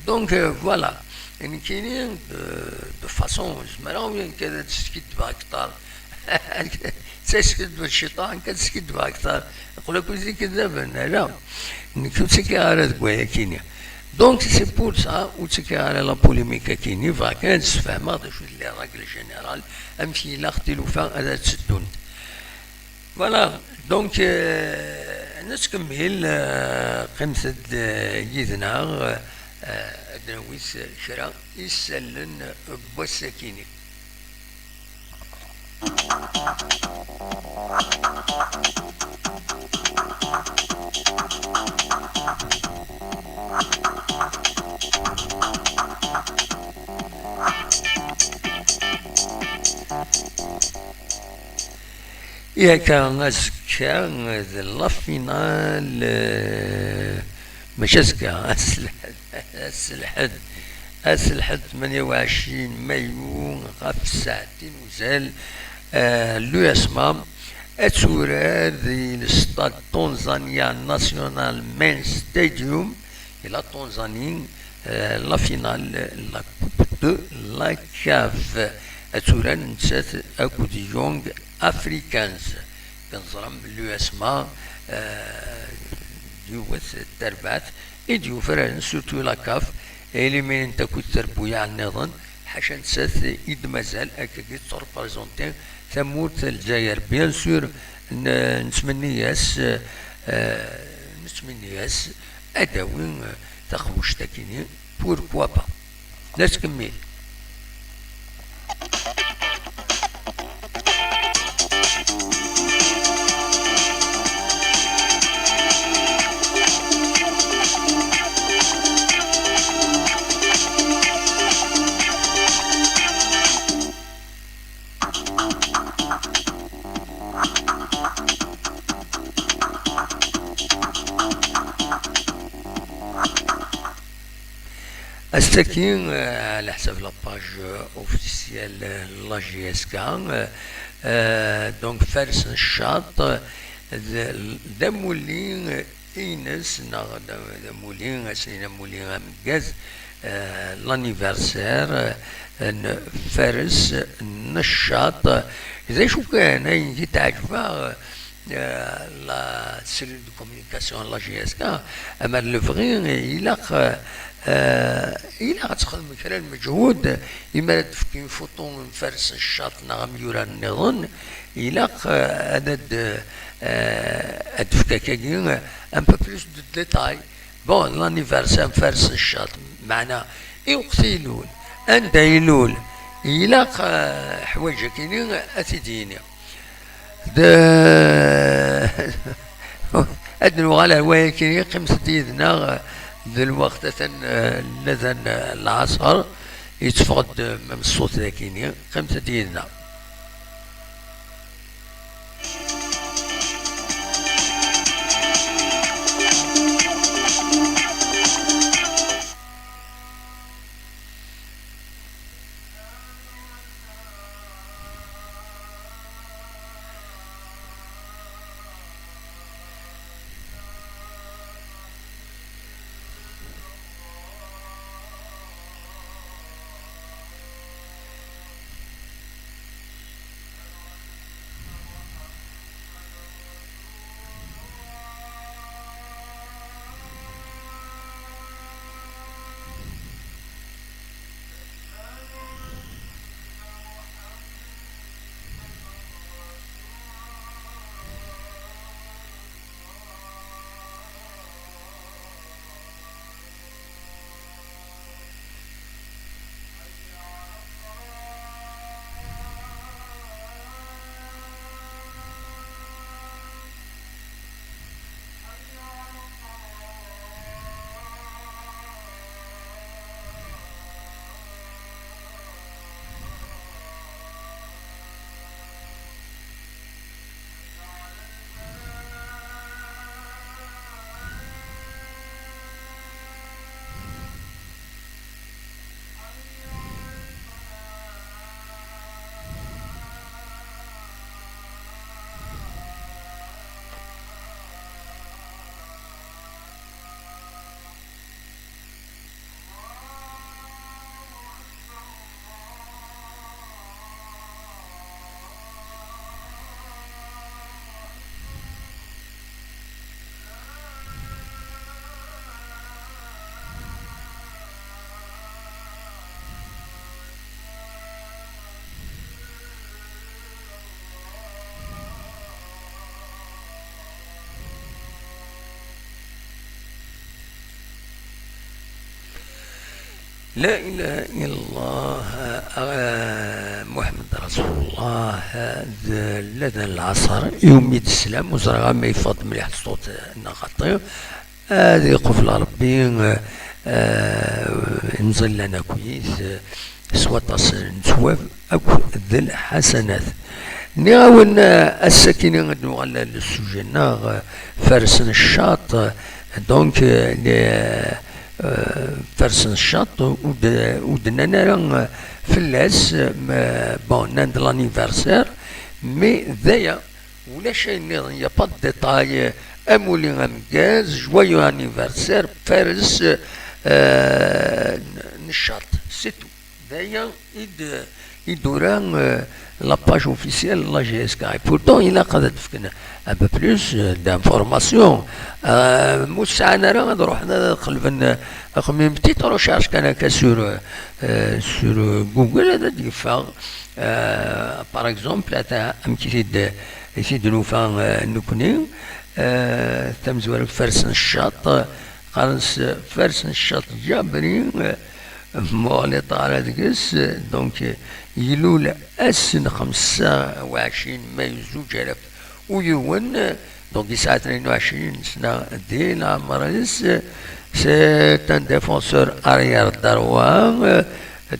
Donc, euh, voilà, nekkini, de, de façon, zemreɣ nekk ad skiddbeɣ akteṛ, d taskiddbet ciṭuḥ, nekk ad skiddbeɣ akteṛ, aql-aken d ikeddaben, ala, nekk ur ttakiɣ ara deg wayakini. Donc, c'est pour ça, ur ttakiɣ ara la polémique akini, bɣiɣ kan ad sfehmeɣ d acu d les règles générales, amek ilaq tilufa ad teddunt. Voilà, donc, euh, nettkemmil, euh, qqimet-d, euh, yid-neɣ, euh, ad nawi s-, kra isallen n wass-akini. Yak azekka d la finale, eh, mačči azekka, ass Lḥed, ass Lḥed, ass Lḥed tmanya u ɛecrin mayu ɣef ssaɛtin uzal, eh, l'U S M A ad turar di l'Stade Tanzania National Main Stadium, et la Tanzanie, euh, la finale, la Coupe de la CAF. Ad turar nettat akked Young Africans. Kan ẓram l'U S M A, euh, yiwet tarbaɛt i d-yufraren, surtout la CAF, éliminé-tent akked terbuyaɛ nniḍen, ḥaca nettat i d-mazal akkagi tettreprezenti tamurt n Lezzayer. Bien sûr, n-, nettmenni-as, euh, nettmenni-as ad d-tawi, eh, taqbuct-akini, pourquoi pas. Nettkemmil. Ass-agi, eh, ɛla ḥsab la page, eh, officielle, eh, n la J S K, eh, eh, donc Fares n Ccaṭ, eh, d, d amulli, eh, ines, neɣ d, d amulli, ad s-nini amulli ameggaz, eh, l'anniversaire, eh, n Fares n Ccaṭ. D acu kan, ayen i teɛǧbeɣ, eh, la cellule de communication n la J S K, amer lebɣi, ilaq, eh, ilaq ad texdem kra n lmeǧhud, imi ara d-tefk une photo n Fares n Ccaṭ neɣ amyurar nniḍen, ilaq, eh, ad, ad, eh, ad d-tefk akkagi un peu plus de détails. Bon, l'anniversaire n Fares n Ccaṭ, meɛna i weqt i ilul, anda ilul, ilaq, eh, ḥwaǧ akini ad t-id-yini. D-, ad nuɣal ar wayakini, qqimet-d yid-neɣ, d lweqt atan, eh, ladhan, eh, lɛaṣer, yetteffeɣ-d, eh, Mem ṣṣut dakini, qqimet-d yid-neɣ. La ilaha illallah, ah, Muḥemmed Rasulullah, ah, d ladan lɛaṣer, iwumi d sslam, ur ẓriɣ ama yeffeɣ-d mliḥ ṣṣut neɣ xaṭi. Ad iqubel Ṛebbi, ah, ah, imẓillan akkit, ah, s waṭas n ttwab akk d lḥasanat. Nniɣ-awen, ah, ass-akini ad nuɣal s ssujji-nneɣ, ah, farsen ccaṭ, ah, donc, ah, les, euh, farsen ccaṭ, ur d-, ur d-nnan ara, euh, fell-as, euh, bon, nnan-d l'anniversaire, mais d aya, ulac ayen nniḍen, il y a pas de détail, euh, amulli ameggaz, joyeux anniversaire, fares, euh, n ccaṭ, c'est tout. D aya i d-, i d-tura, euh, la page officielle n la G S K. Et pourtant, ilaq ad d-fken un peu plus, euh, d'informations. Euh, mu sɛan ara ad ruḥen ad qelben, euh, axemmem, petite recherche kan akka sur, euh, euh, sur, euh, Google, ad d-yeffeɣ. Euh, par exemple, ata amek i t-id-, i t-id-nufa, euh, nekni, euh, tamezwarut farsen ccaṭ, qqaren-s farsen ccaṭ Ǧabri, euh, Muɣli Ṭaɛla deg-s, donc, ilul ass n xemsa u ɛecrin mayu zuǧ alaf u yiwen, donc yesɛa tnin u ɛecrin sna di leɛmer-is, c'est un défenseur arrière droit,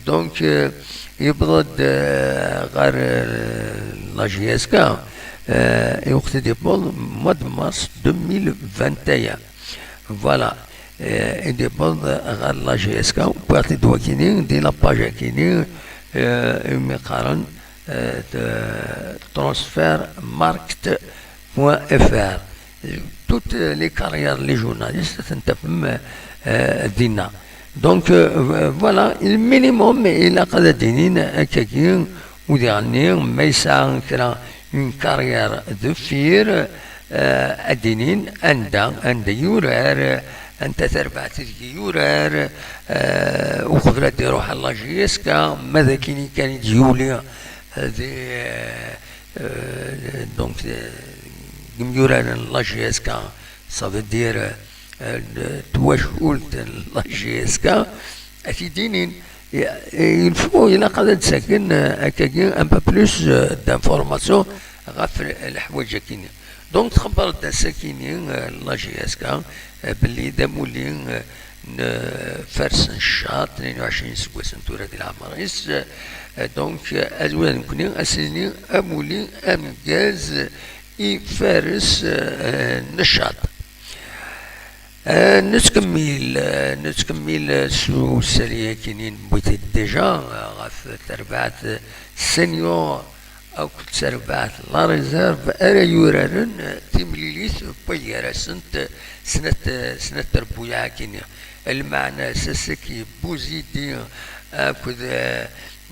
donc, yewweḍ-d, euh, ɣer, euh, la J S K, euh, i weqt i d-yewweḍ mois de mars deux mille vingt et un. Voilà. Eh, i d-yewweḍ ɣer la G S K, wwiɣ-t-id wakini, di la page akini, eh, imi qqaren, eh, de-, transfertmarkt point F R. Toutes les carrières, les journalistes, ad ten-tafem, eh, dinna. Donc, euh, voilà, le minimum, ilaq ad d-inin akkagi, udiɣ-nni, ma yesɛa kra une carrière deffir, euh, ad d-inin anda, anda yurar, anta tarbaɛt ideg yurar, euh, uqbel ad d-iruḥ ɣer la J S K, ma d akini kan i d-yuli, euh, di, euh, euh, donc, euh, imyuraren n la J S K, ça veut dire, euh, n twacult n la J S K, ad t-id-inin. Il faut, ilaq ad d-saken, euh, akkagi un peu plus, euh, d'information ɣef leḥwayeǧ-akini. Donc, txebber-d ass-akini, euh, la J S K, euh, belli d amulli, euh, n, euh, fares n ccaṭ, tnin u ɛecrin iseggasen tura di leɛmer-is, euh, donc, euh, ad win nekkni ad s-nini amulli ameggaz i fares, euh, n ccaṭ. Eh, nettkemmil, eh, nettkemmil, eh, s usali-agi-nni newwi-t-id déjà, eh, ɣef terbaɛt, eh, senior akked terbaɛt la réserve ara yuraren, eh, timlilit n waygar asent, eh, snat, eh, snat trebbuyaɛ-agi-nni. Lmeɛna-s ass-agi Buzidi akked, eh,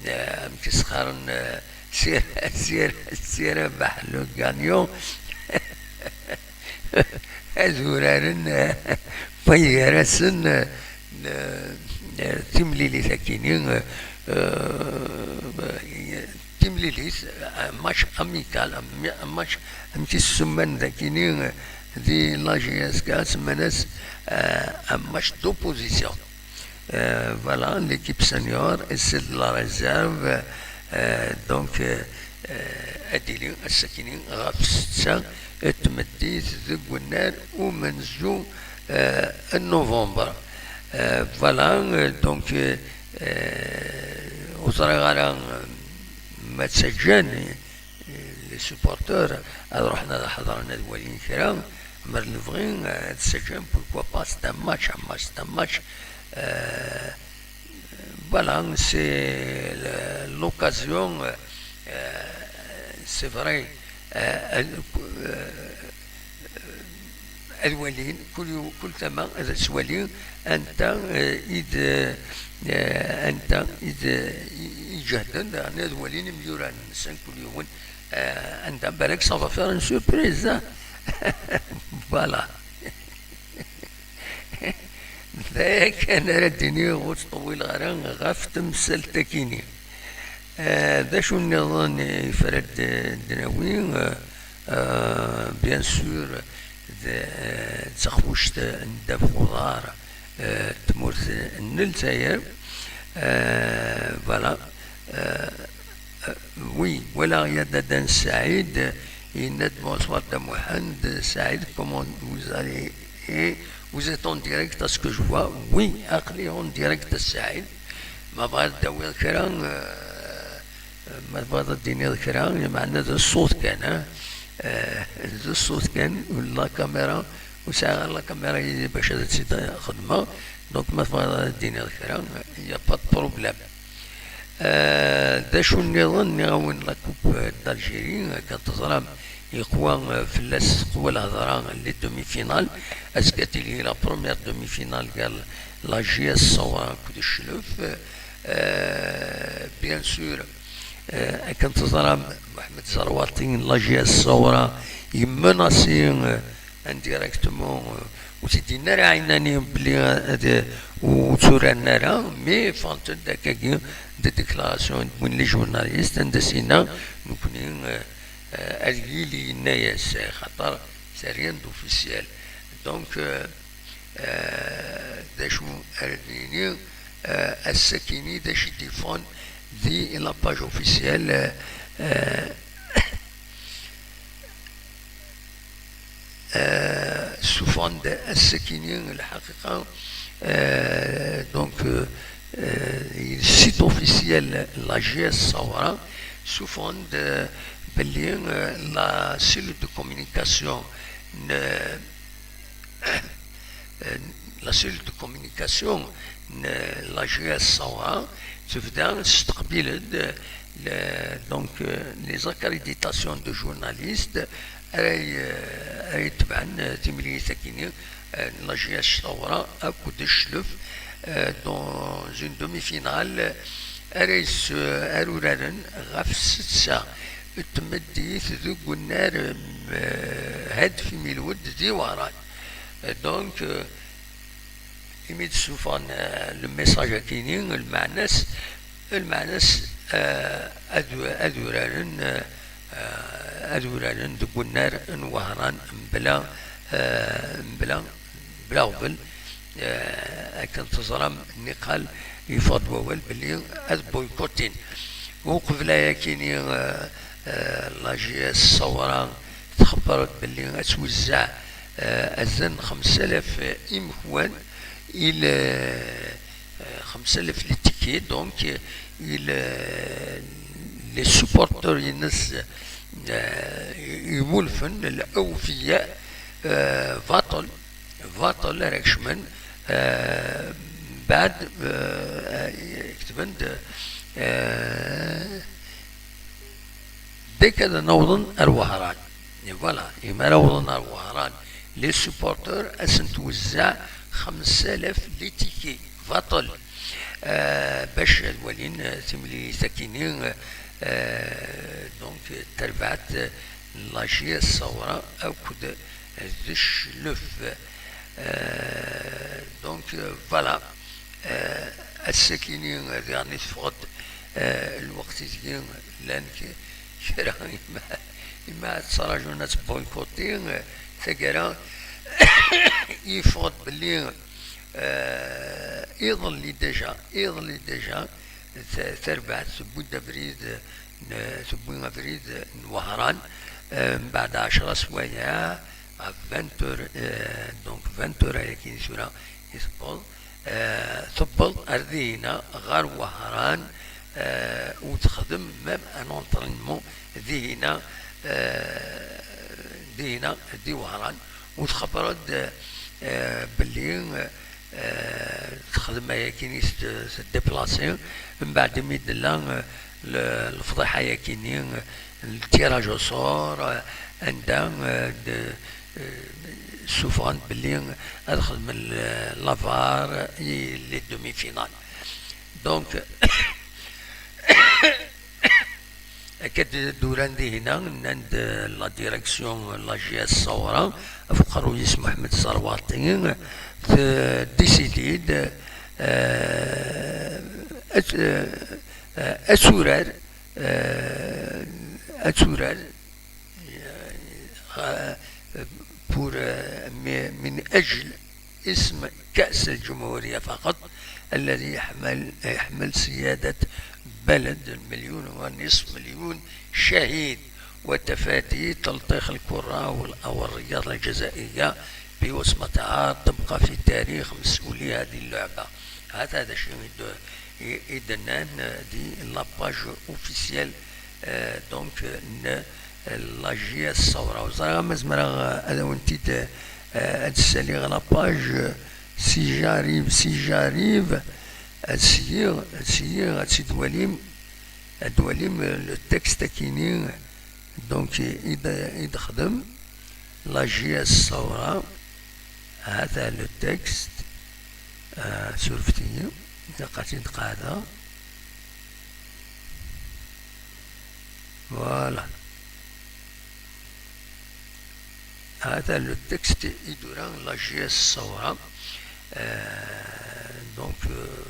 eh, amek i s-qqaren, eh, Sir-, Sir-, Sir Rabaḥ le Gagnant. Ad uraren, eh, waygar-asen, eh, eh, timlilit akini, eh, eh, timlilit, eh, match amical, am-, match, amek i s-summan dakini, eh, di la J S K, semman-as, eh, un match d'opposition. Euh, voilà, l'équipe senior, et c'est de la réserve. Euh, donc, euh, euh, ad d-tili ass-akini ɣef ssetta n tmeddit deg unnar umenzu, euh, n novembre. Euh, voilà, euh, donc, euh, euh, ur ẓriɣ ara, euh, ma ttaǧǧan, les supporters ad ruḥen ad ḥeḍren ad walin kra, mer nebɣi, euh, ad ttaǧǧan, pourquoi pas, c'est un match, un match, c'est un match. Euh, voilà, c'est le-, l'occasion, euh, c'est vrai, euh, euh, ad walin, kul yu-, kul tama ad twali anta, eh, i d, eh, anta i d, i, i iǧehden, daɣen ad walin imyuran-nsen kul yiwen, eh, anda, balak ça va faire une surprise, hein. Voilà. D aya kan ara d-iniɣ, ur ttṭewwileɣ ara ɣef temsalt-akini. Eh, d acu nniḍen i yefra d-, d-nawi? Eh, eh, bien sûr, d, eh, d taxfuct n ddabex uḍar, eh, n tmurt n Lezzayer. Euh, voilà. Euh, euh, oui, voilà, il y a Dadan Saïd. Il y a bonsoir de Mohamed Saïd. Comment vous allez? Et vous êtes en direct à ce que je vois. Oui, aql-i en direct, Saïd. Ma bɣiḍ ad d-tawiḍ kra, euh, ma tebɣiḍ ad d-tiniḍ kra, meɛna d ṣṣut kan, hein? Euh, d ṣṣut kan, la caméra, ur sɛiɣ ara la caméra yid-i bac ad tt-id-xedmeɣ. Donc, ma tebɣiḍ ad d-tiniḍ kra, il y a pas de problème. Euh, d acu nniḍen, nniɣ-awen la Coupe d'Algérie, akken teẓram, yeqwa, euh, fell-as, teqwa lhedra, les demi-finales. Azekka ad tili la première demi-finale gal la J S Saoura akked Cclef. Euh, bien sûr, euh, akken teẓram, Mohamed Zerwaṭi, la J S Saoura, yemmenasi, euh, indirectement, euh, ur t-id-yenni ara ɛinani belli, euh, ad, ur tturaren ara, mais ffɣent-d akkagi des déclarations n win les journalistes, anda s-yenna, nekkni, euh, euh, ad yili, yenna-yas, xaṭer c'est rien d'officiel. Donc, euh, euh, d acu ara d-nini, euh, ass-akini d acu i d-yeffɣen di la page officielle, euh, euh, euh, ssufɣen-d ass-akini, lḥaqiqa, euh, donc, euh, euh, site officiel la J S Saoura, ssufɣen-d, euh, belli, euh, la cellule de communication n, euh, la cellule de communication n la J S Saoura tebda testeqbil-d le, donc, euh, les accréditations de journalistes ara y-, euh, ara yetebɛen, euh, timlilit-agi-nni, euh, n la J S Saoura akked Cclef, euh, dans une demi-finale ara yes-, ara uraren ɣef ssetta n tmeddit deg unnar, euh, Hadef Imilwed di Wehran. Donc, euh, imi d-ssufɣen, euh, le message-agi-nni, lmeɛna-s, lmeɛna-s, euh, ad, ad uraren, euh, euh, ad uraren deg unnar n Wehran mebla, euh, mebla, mebla aɣbel. Euh, akken teẓram, niqal yeffeɣ-d wawal belli ad boycottin. Uqbel ayakini, euh, euh, la J S Saoura txebber-d belli ad twezzeɛ, euh, azal n xemsa alaf imekwan, il, euh, euh, xemsa alaf les tickets, donc, euh, il, euh, les supporters-ines, euh, imulfen, الأوفياء, euh, baṭel, baṭel ara kecmen, euh, mbeɛd, euh, ketben-d, euh, deg ad n-awḍen ar Wehran. Et voilà, imi ara awḍen ar Wehran, les supporters, ad sen-twezzeɛ xemsa alaf les tickets, baṭel. Euh, bac ad walin, euh, timlilit-agi-nni, euh, donc, tarbaɛt, euh, la J S Saoura akked d Cclef. Euh, donc, euh, voilà. Euh, ass-akini, euh, daɣen i teffeɣ-d, euh, lweqt ideg llan k-, kra ima, ima ttraǧun ad tboycotti, euh, taggara, yeffeɣ-d belli, euh, iḍelli déjà, iḍelli déjà, ta-, tarbaɛt tewwi-d abrid, n-, tewwi abrid n Wehran, euh, mbeɛd ɛecra swayeɛ, à vingt heures, euh, donc vingt heures ayagi tura i tewweḍ, euh, tewweḍ ar dihina ɣer Wehran, euh, u texdem même un entraînement dihina, euh, dihina di Wehran, u txebber-d, euh, belli, euh, euh, texdem ayakini s, s déplacé, mbeɛd imi d-tella, euh, le, lefḍiḥa ayakini, euh, le tirage au sort, euh, anda, euh, de, euh, ssufɣen-d belli ad xedmen le, la var i les demi-finales. Donc, Akka d-, d-uran dihina, nnan-d, euh, la direction, euh, la J S Saoura, ɣef uqerruy-is Mohamed Zerwaṭi, t-, décide-d, euh, ad, euh, euh, ad turar, euh, ad turar, euh, pour, euh, mi-, من أجل اسم كأس الجمهورية فقط. الذي يحمل، يحمل سيادة بلد المليون ونصف مليون شهيد، وتفادي تلطيخ الكرة وال-، والرياضة الجزائية بوصمتها تبقى في تاريخ مسؤولي هذه اللعبة. هذا هذا الشيء يد-، ي-، يدنان دي la page officielle، آه، donc، آه، ن-، la J S ثورة. وزرا ما زمرا، آه، هذا وانتي د-، آه، هاد السالي غ la page، آه، si j'arrive، si j'arrive، ad siyiɣ, ad siyiɣ, ad sid walim, ad walim, euh, le texte akini, donc, i d-, i d-xdem la J S ثورة. هذا le texte، آه، surfet-iyi، ilaq ad t-id-qeɛdeɣ. Voilà. هذا le texte i d-ura la J S ثورة. آه، donc، euh,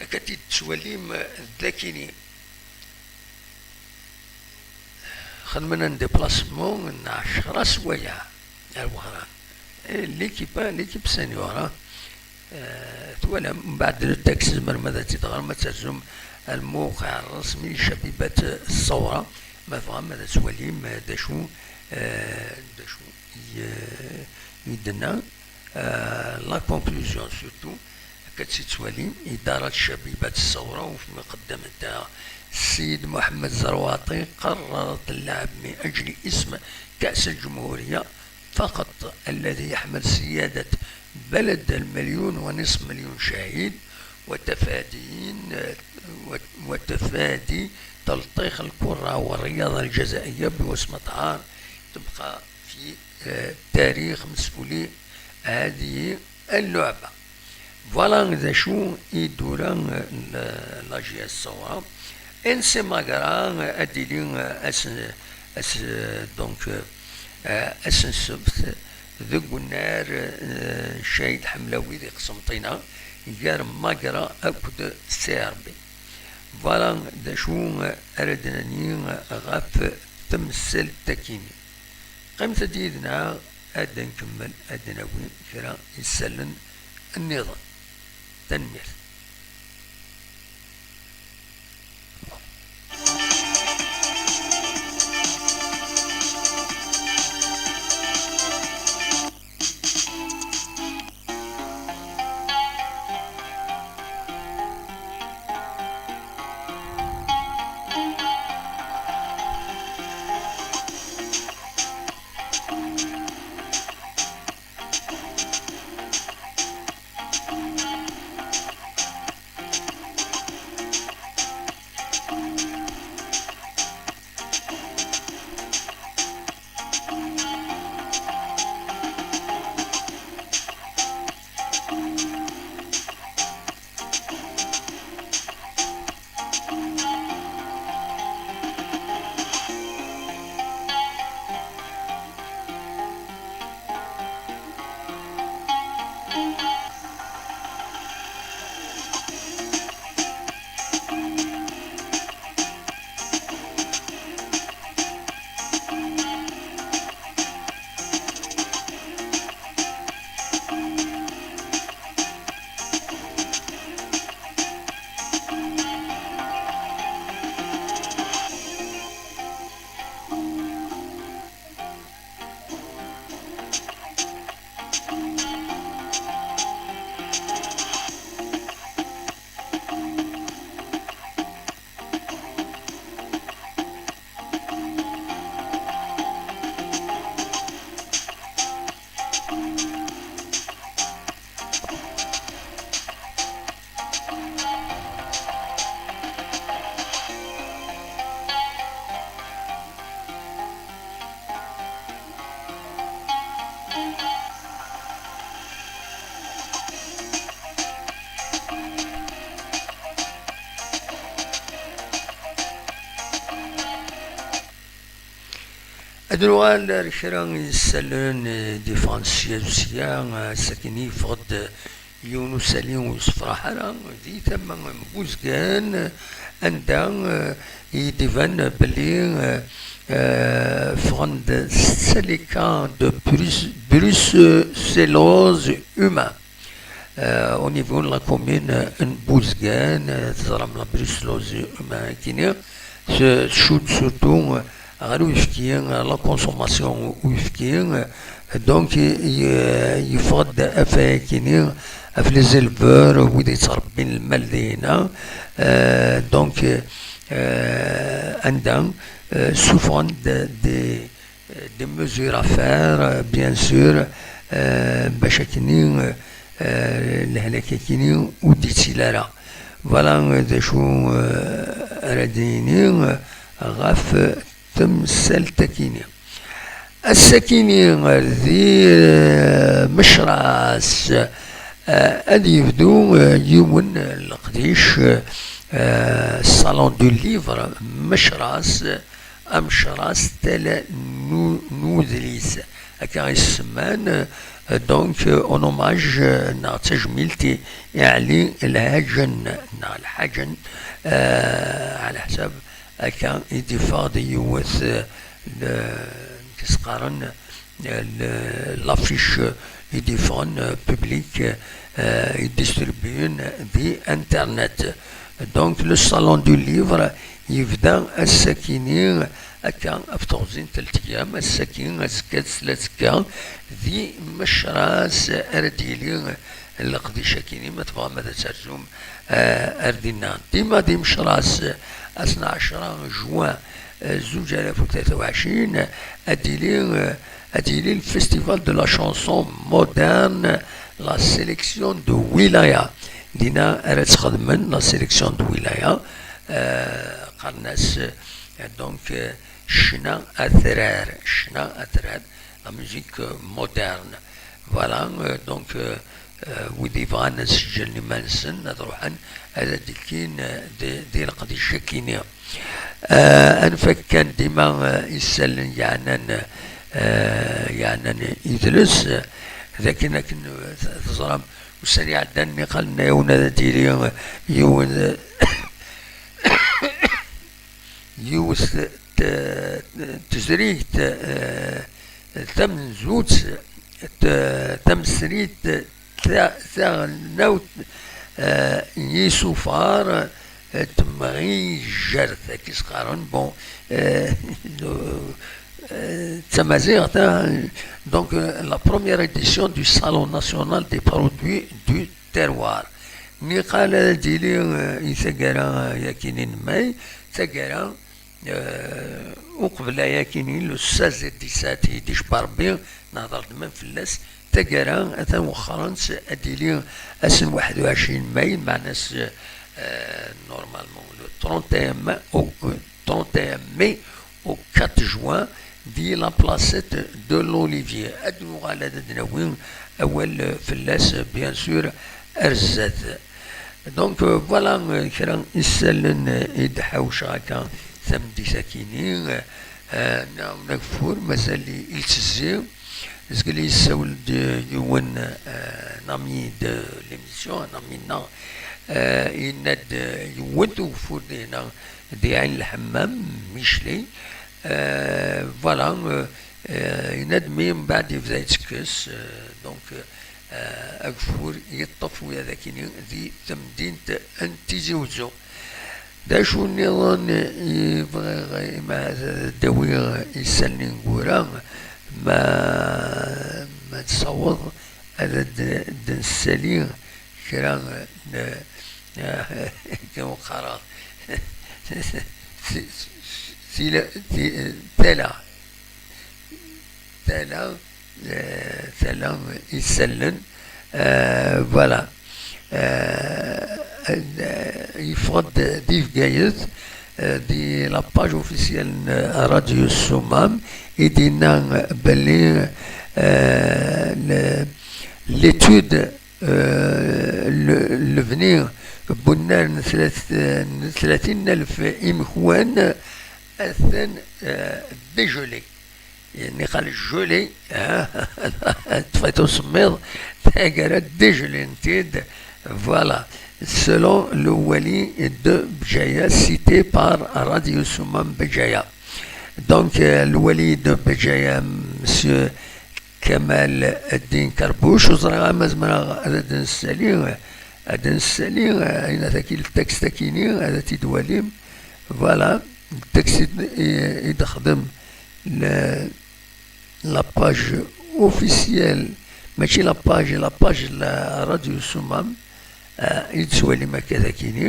akka t-id-tettwalim d akini. Xedmen un déplacement n ɛecra swayeɛ ar Wehran. Eh, l'équipe, l'équipe senior, ah. Eh, twalam, mbeɛd le texte tzemrem ad tt-id-teɣrem, ad terzum الموقع الرسمي لشبيبة الثورة. Ma tebɣam ad twalim, eh, d acu, eh, d acu i, eh, i d-tenna. Euh, la conclusion surtout, akka d-tettwalim, إدارة شبيبة الثورة وفي مقدمتها السيد محمد زرواطي قررت اللعب من أجل اسم كأس الجمهورية فقط، الذي يحمل سيادة بلد المليون ونصف مليون شهيد، وتفادين، وتفادي تلطيخ الكرة والرياضة الجزائية بوصمة عار تبقى في، آه، تاريخ مسؤولي هذه اللعبة. Voilà d acu i d-tura, euh, la J S ثورة. N C Magra, euh, ad d-tili, euh, ass, ass, euh, donc, euh, ass n ssebt deg unnar, euh, Cahid Ḥemlawi di Qsenṭina, gar Magra akked C R B. Voilà d acu, euh, ara d-nini, euh, ɣef temsalt-akini. Qqimet-d yid-neɣ, ad nkemmel, ad d-nawi kra isallen nniḍen. Tanemmirt. Ad nuɣal ar kra n yisallen, eh, d-iffɣen sya d sya, eh, sakin yeffeɣ-d yiwen usali ur yessefraḥ ara, di tama n Buzgan, anda, eh, i d-iban belli, eh, eh, ffɣen-d setta les cas de brus-, brucelose humaine. Euh, au niveau de la commune, euh, n Bouzgan, euh, teẓram la brucellosis humaine-agi, tcudd surtout, euh, ɣer uyefki, euh, la consommation n uyefki, euh, donc, euh, yeffeɣ-d afay-agi ɣef les éleveurs, wid yettrebbin lmal dinna, euh, donc, euh, anda, euh, souffrant de, des, des mesures à faire, euh, bien sûr, euh, bac akkenni, euh, euh, lehlak akkenni ur d-yettili ara. Voilà, euh, d acu, euh, ara d-nini, euh, ɣef, euh, temsalt akkenni. Ass-akkenni, euh, di, euh, Mecras, euh, ad yebdu, euh, yiwen, euh, leqdic, euh, euh, Salon du Livre, Mecras, Amecras tala n u-, n udlis, akka i s-semman, euh, donc, euh, en hommage, euh, neɣ d tajmilt i, i Ɛli Lhaǧen, neɣ Lḥaǧen, euh, ɛla ḥsab akka i d-iffeɣ d yiwet, euh, n, akken s-qqaren, euh, le, l'affiche i d-iffɣen, euh, public, euh, i distribuyen di Internet. Donc, le Salon du Livre yebda ass-akini, akka, ɣef teɣzi n telt ayyam, ass-aki, azekka, s tlata azekka, di Mecras ara d-yili leqdic-akini, ma tebɣam ad terzum, euh, ar dinna. Dima di Mecras, ass n ɛecra juin, euh, zuǧ alaf u tlata u ɛecrin, ad d-yili, euh, ad d-yili le Festival de la Chanson Moderne, la sélection de Wilaya. Dinna ara tt-xedmen, la sélection de Wilaya, euh, qqaren-as, euh, donc, euh, ccna atrar, ccna atrar, la musique, euh, moderne. Voilà, euh, donc, euh, euh, wid yebɣan ad seǧǧlen iman-nsen, ad ruḥen, ad d-kkin, euh, di, di leqdic-akini. Euh, ad nfak kan dima, euh, isallen yeɛnan, euh, yeɛnan idles, euh, d akken, akken, euh, teẓram, ussan iɛeddan, nniqal, nna-yawen ad d-yili, euh, yiwen, euh, yiwet, t-, tezrigt, euh, tamenzut, t-, tamesrit, ta-, taɣelnawt, euh, n yisufar, euh, temɣijert, akka i s-qqaren, bon, euh, euh, d tamaziɣt, hein. Donc, euh, la première édition du Salon national des produits du terroir. Nniqal ad d-yili, euh, i taggara, euh, yakini n May, taggara, euh, uqbel ayakini, le seize et dix-sept i d-icebba Rebbi, nehder-d même fell-as, taggara, atan wexxren-tt, ad d-yili ass n waḥed u ɛecrin May, meɛna s-, euh, normalement, le trente et un mai, au, euh, trente et un mai au quatre juin, di la placette de l'Olivier. Ad nuɣal ad d-nawi awal, euh, fell-as, euh, bien sûr, ar zdat. Donc, euh, voilà, euh, kra isallen, euh, i d-ḥawceɣ akka tameddit-akini, euh, euh, n ageffur, mazal i, i yettezzi. Zgel yessawel-d yiwen, euh, un ami de l'émission, un ami-nneɣ, euh, yenna-d, euh, yewwet ugeffur dinna di Ɛin Lḥemmam, Micli. Euh, voilà, euh, euh, yenna-d mi mbeɛd yebda yettekkes, euh, donc, euh, ageffur yeṭṭef wiyaḍ akini di temdint n Tizi Wezzu. D acu nniḍen i bɣiɣ, ima ad d-awiɣ isallen ineggura, ma, ma nessaweḍ ad d-, d-nessali kra n, kan qqareɣ, ti-, ti-, tila-, ti-, tala. Tala, euh, tala isallen, euh, voilà. Euh, euh, yeffeɣ-d di Bgayet, euh, di la page officielle n Radio Sumam, i d-yenna belli, euh, le, l'étude, euh, le, lebni n unnar n tlat-, n tlatin alef imekwan, atan, euh, dégelé. Nniqal gelé, hein, ṭṭef-it usemmiḍ, taggara dégelent-id, voilà, selon le wali de Bjaya, cité par Radio Sumam Bjaya. Donc, euh, le wali de Bjaya, monsieur Kamal Ddin Kerbuc, ur ẓriɣ ama zemreɣ ad d-nessali, ad d-nessali, eh, ayen ataki, le texte akini, ad t-id-walim. Voilà, le texte i d-, i, i d-xdem le, la page officielle, mačči la page, la page n la Radio Soummam, eh, i d-tettwalim akka d akini,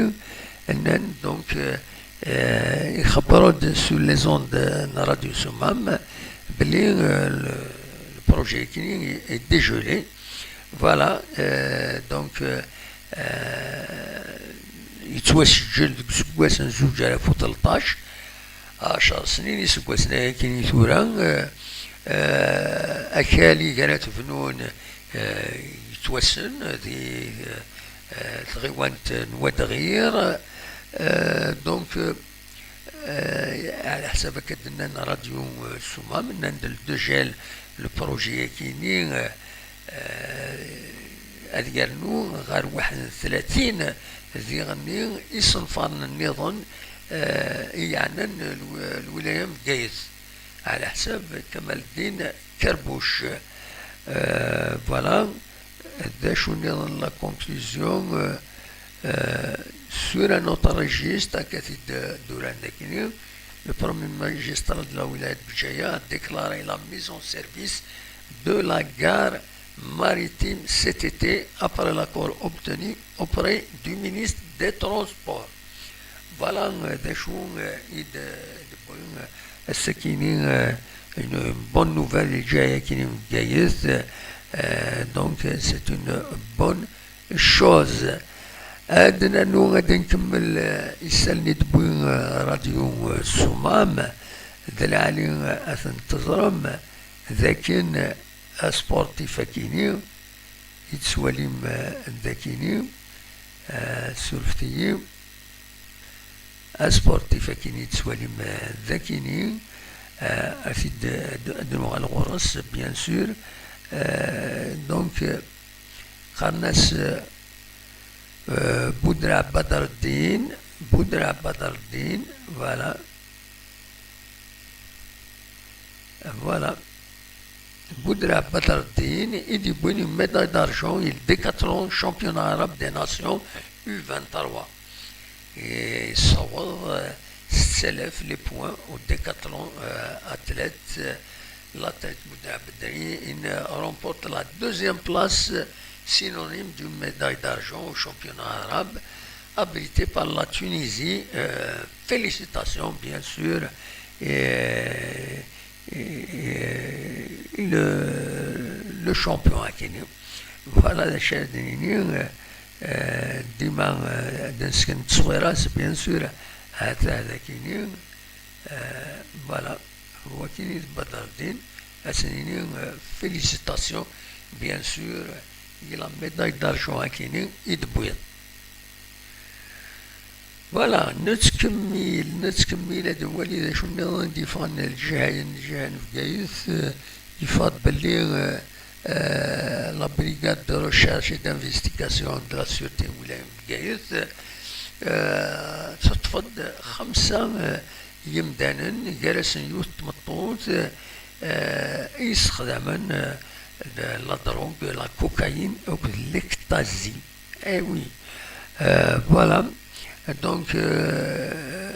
nnan, donc, eh, eh, ixebber-d sur les ondes n Radio Soummam belli, eh, le, le projet akini est dégelé. Voilà, eh, donc, eh, eh, yettwaseǧǧel deg useggas n zuǧ alaf u tleṭṭac, ɛecṛ snin iseggasen-agi akkin i tura, eh, eh, akal i ara tebnun, eh, yettwassen di, eh, tɣiwant n Wadɣir. Eh, donc, eh, ɛla ḥsab akka d-nnan Radio, eh, Soummam, nnan-d le dégel, le projet akini, eh, eh, ad yernu ɣer waḥed n tlatin diɣenni isenfaren nniḍen, eh, i yeɛnan lw-, lwilaya n Bgayet, ɛla ḥsab Kamal Ddin Kerbuc. Eh, voilà, d acu nniḍen, la conclusion, eh, eh, sur un autre registre, akka t-id-, d-uran dakini, le premier magistrat de la wilaya de Bgayet a déclaré la mise en service de la gare maritime cet été après l'accord obtenu auprès du ministre des Transports. Voilà, euh, d acu, euh, i d-, d-wwin, euh, ass-akini, euh, une bonne nouvelle, i lǧiha-yakini n Bgayet, euh, donc, euh, c'est une bonne chose. Ad nernu, ad nkemmel, euh, isallen i d-wwi, euh, Radio, euh, Soummam, d lɛali, euh, ad ten-teẓrem, d akken, euh, asportif akini, i d-tettwalim, euh, dakini, euh, surfet-iyi. Asportif akini i d-tettwalim, euh, dakini, euh, ad t-id-, ad, ad nuɣal ɣur-s, bien sûr. Euh, donc, euh, qqaren-as, euh, euh, Boudra Badreddin, Boudra Badreddin, voilà. Voilà. Boudra Badreddin, i d-yewwin une médaille d'argent i le décathlon championnat arabe des nations U vingt-trois. Et yessaweḍ, euh, sept alaf les points au décathlon, euh, athlète, euh, l'athlète Boudra Badreddin remporte la deuxième place, synonyme d'une médaille d'argent au championnat arabe abrité par la Tunisie. Euh, félicitations, bien sûr. Et, et, et le, le champion akini. Voilà, d acu ara d-nini, euh, dima, euh, ad d-nesken tteswirat, bien sûr, ata d akini, euh, voilà, wakini d Badreddin, ad s-nini, euh, félicitations, bien sûr, i la médaille d'argent akini i d-wwiḍ. Voilà, nettkemmil, nettkemmil ad nwali d acu nniḍen i d-yeffɣen lǧiha-, lǧiha n Bgayet, euh, yeffeɣ-d belli, euh, euh, la brigade de recherche et d'investigation de la sûreté n wilaya n Bgayet, euh, teṭṭef-d xemsa, euh, yimdanen, gar-asen yiwet n tmeṭṭut, euh, i yessexdamen, euh, la drogue, la cocaïne akked l'ecstasy. Eh oui. Euh, voilà. Donc, euh,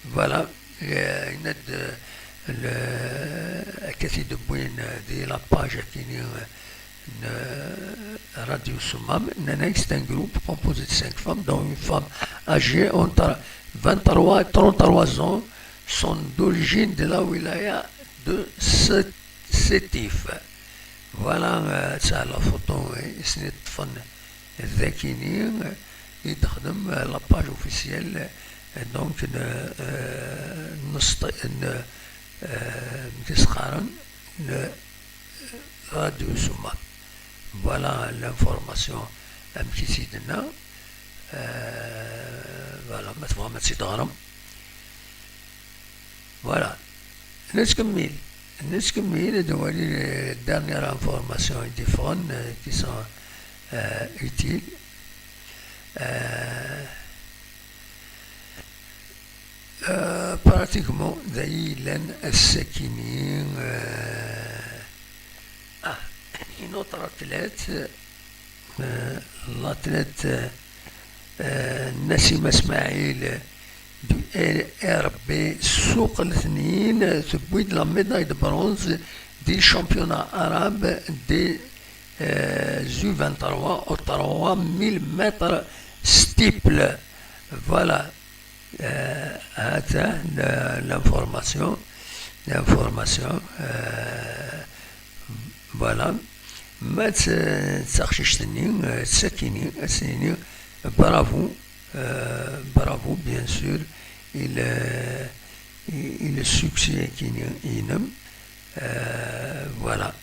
voilà. Euh, yenna-d, euh, le, akka t-id-wwin, euh, di la page akini, euh, n, euh, Radio Soummam, nnan-ak, c'est un groupe composé de cinq femmes, dont une femme âgée entre vingt-trois et trente-trois ans, sont d'origine de la wilaya de Sé-, Sétif. Voilà, euh, ça, la photo, euh, i sen-iṭṭfen d akini, euh, i d-texdem, euh, la page officielle, euh, donc, n, euh, n, euh, n, n Radio Soummam. Voilà l'information, amek i tt-id-tenna. Euh, voilà, ma tebɣam ad tt-id-teɣrem. Voilà. Nettkemmil. Nettkemmil ad nwali les dernières informations i d-yeffɣen, euh, qui sont, euh, utiles. Euh, euh, pratiquement, d ayen yellan ass-akini, euh, Une autre athlète, euh, l'athlète, euh, Nassima Smaïl du R B Souq Letnin, tewwi-d la médaille de bronze des championnats arabes des euh, U vingt-trois au trois mille mètres steeple. Voilà. Euh, attends, l'information. L'information. Euh, voilà. Ma d taqcict-nni, euh, Sakini, Sakini, bravo, euh, bravo, bien sûr. Il, euh, il succès Sakini, euh, voilà.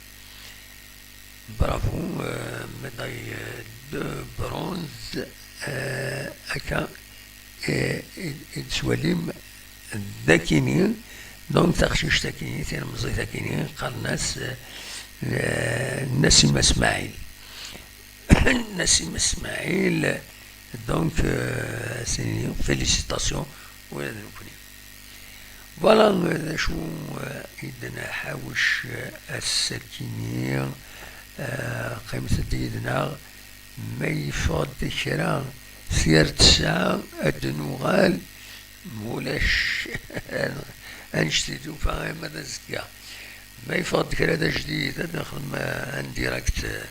Bravo, euh, médaille, euh, de bronze, euh, akka, et, et, et Swalim Dakini, donc taqcict-agi, tilemẓit-agi, qqaren-as, euh, Nassima Smaïl. Nassima Smaïl, donc, euh, c'est une félicitation, oui, donc, voilà, euh, d acu, euh, i d-nḥawec, euh, ass-agi-nni, euh, qqimet-d yid-neɣ, ma yeffeɣ-d kra sya ar tesɛa, ad d-nuɣal, mulac, annect i tufa, ama d azekka. Ma yeffeɣ-d kra d ajdid, ad nexdem, euh, un direct, euh,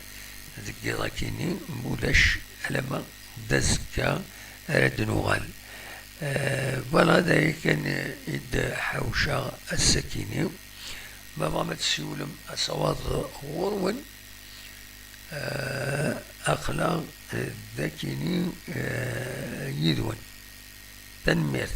deg yiḍ-agi-nni, mulac, alama d azekka ara d-nuɣal. Euh, voilà, d aya kan i d-ḥawceɣ ass-agi-nni. Ma tebɣam ad tessiwlem asawaḍ ɣur-wen, euh, aql-aɣ, euh, dagi-nni, euh, yid-wen. Tanemmirt.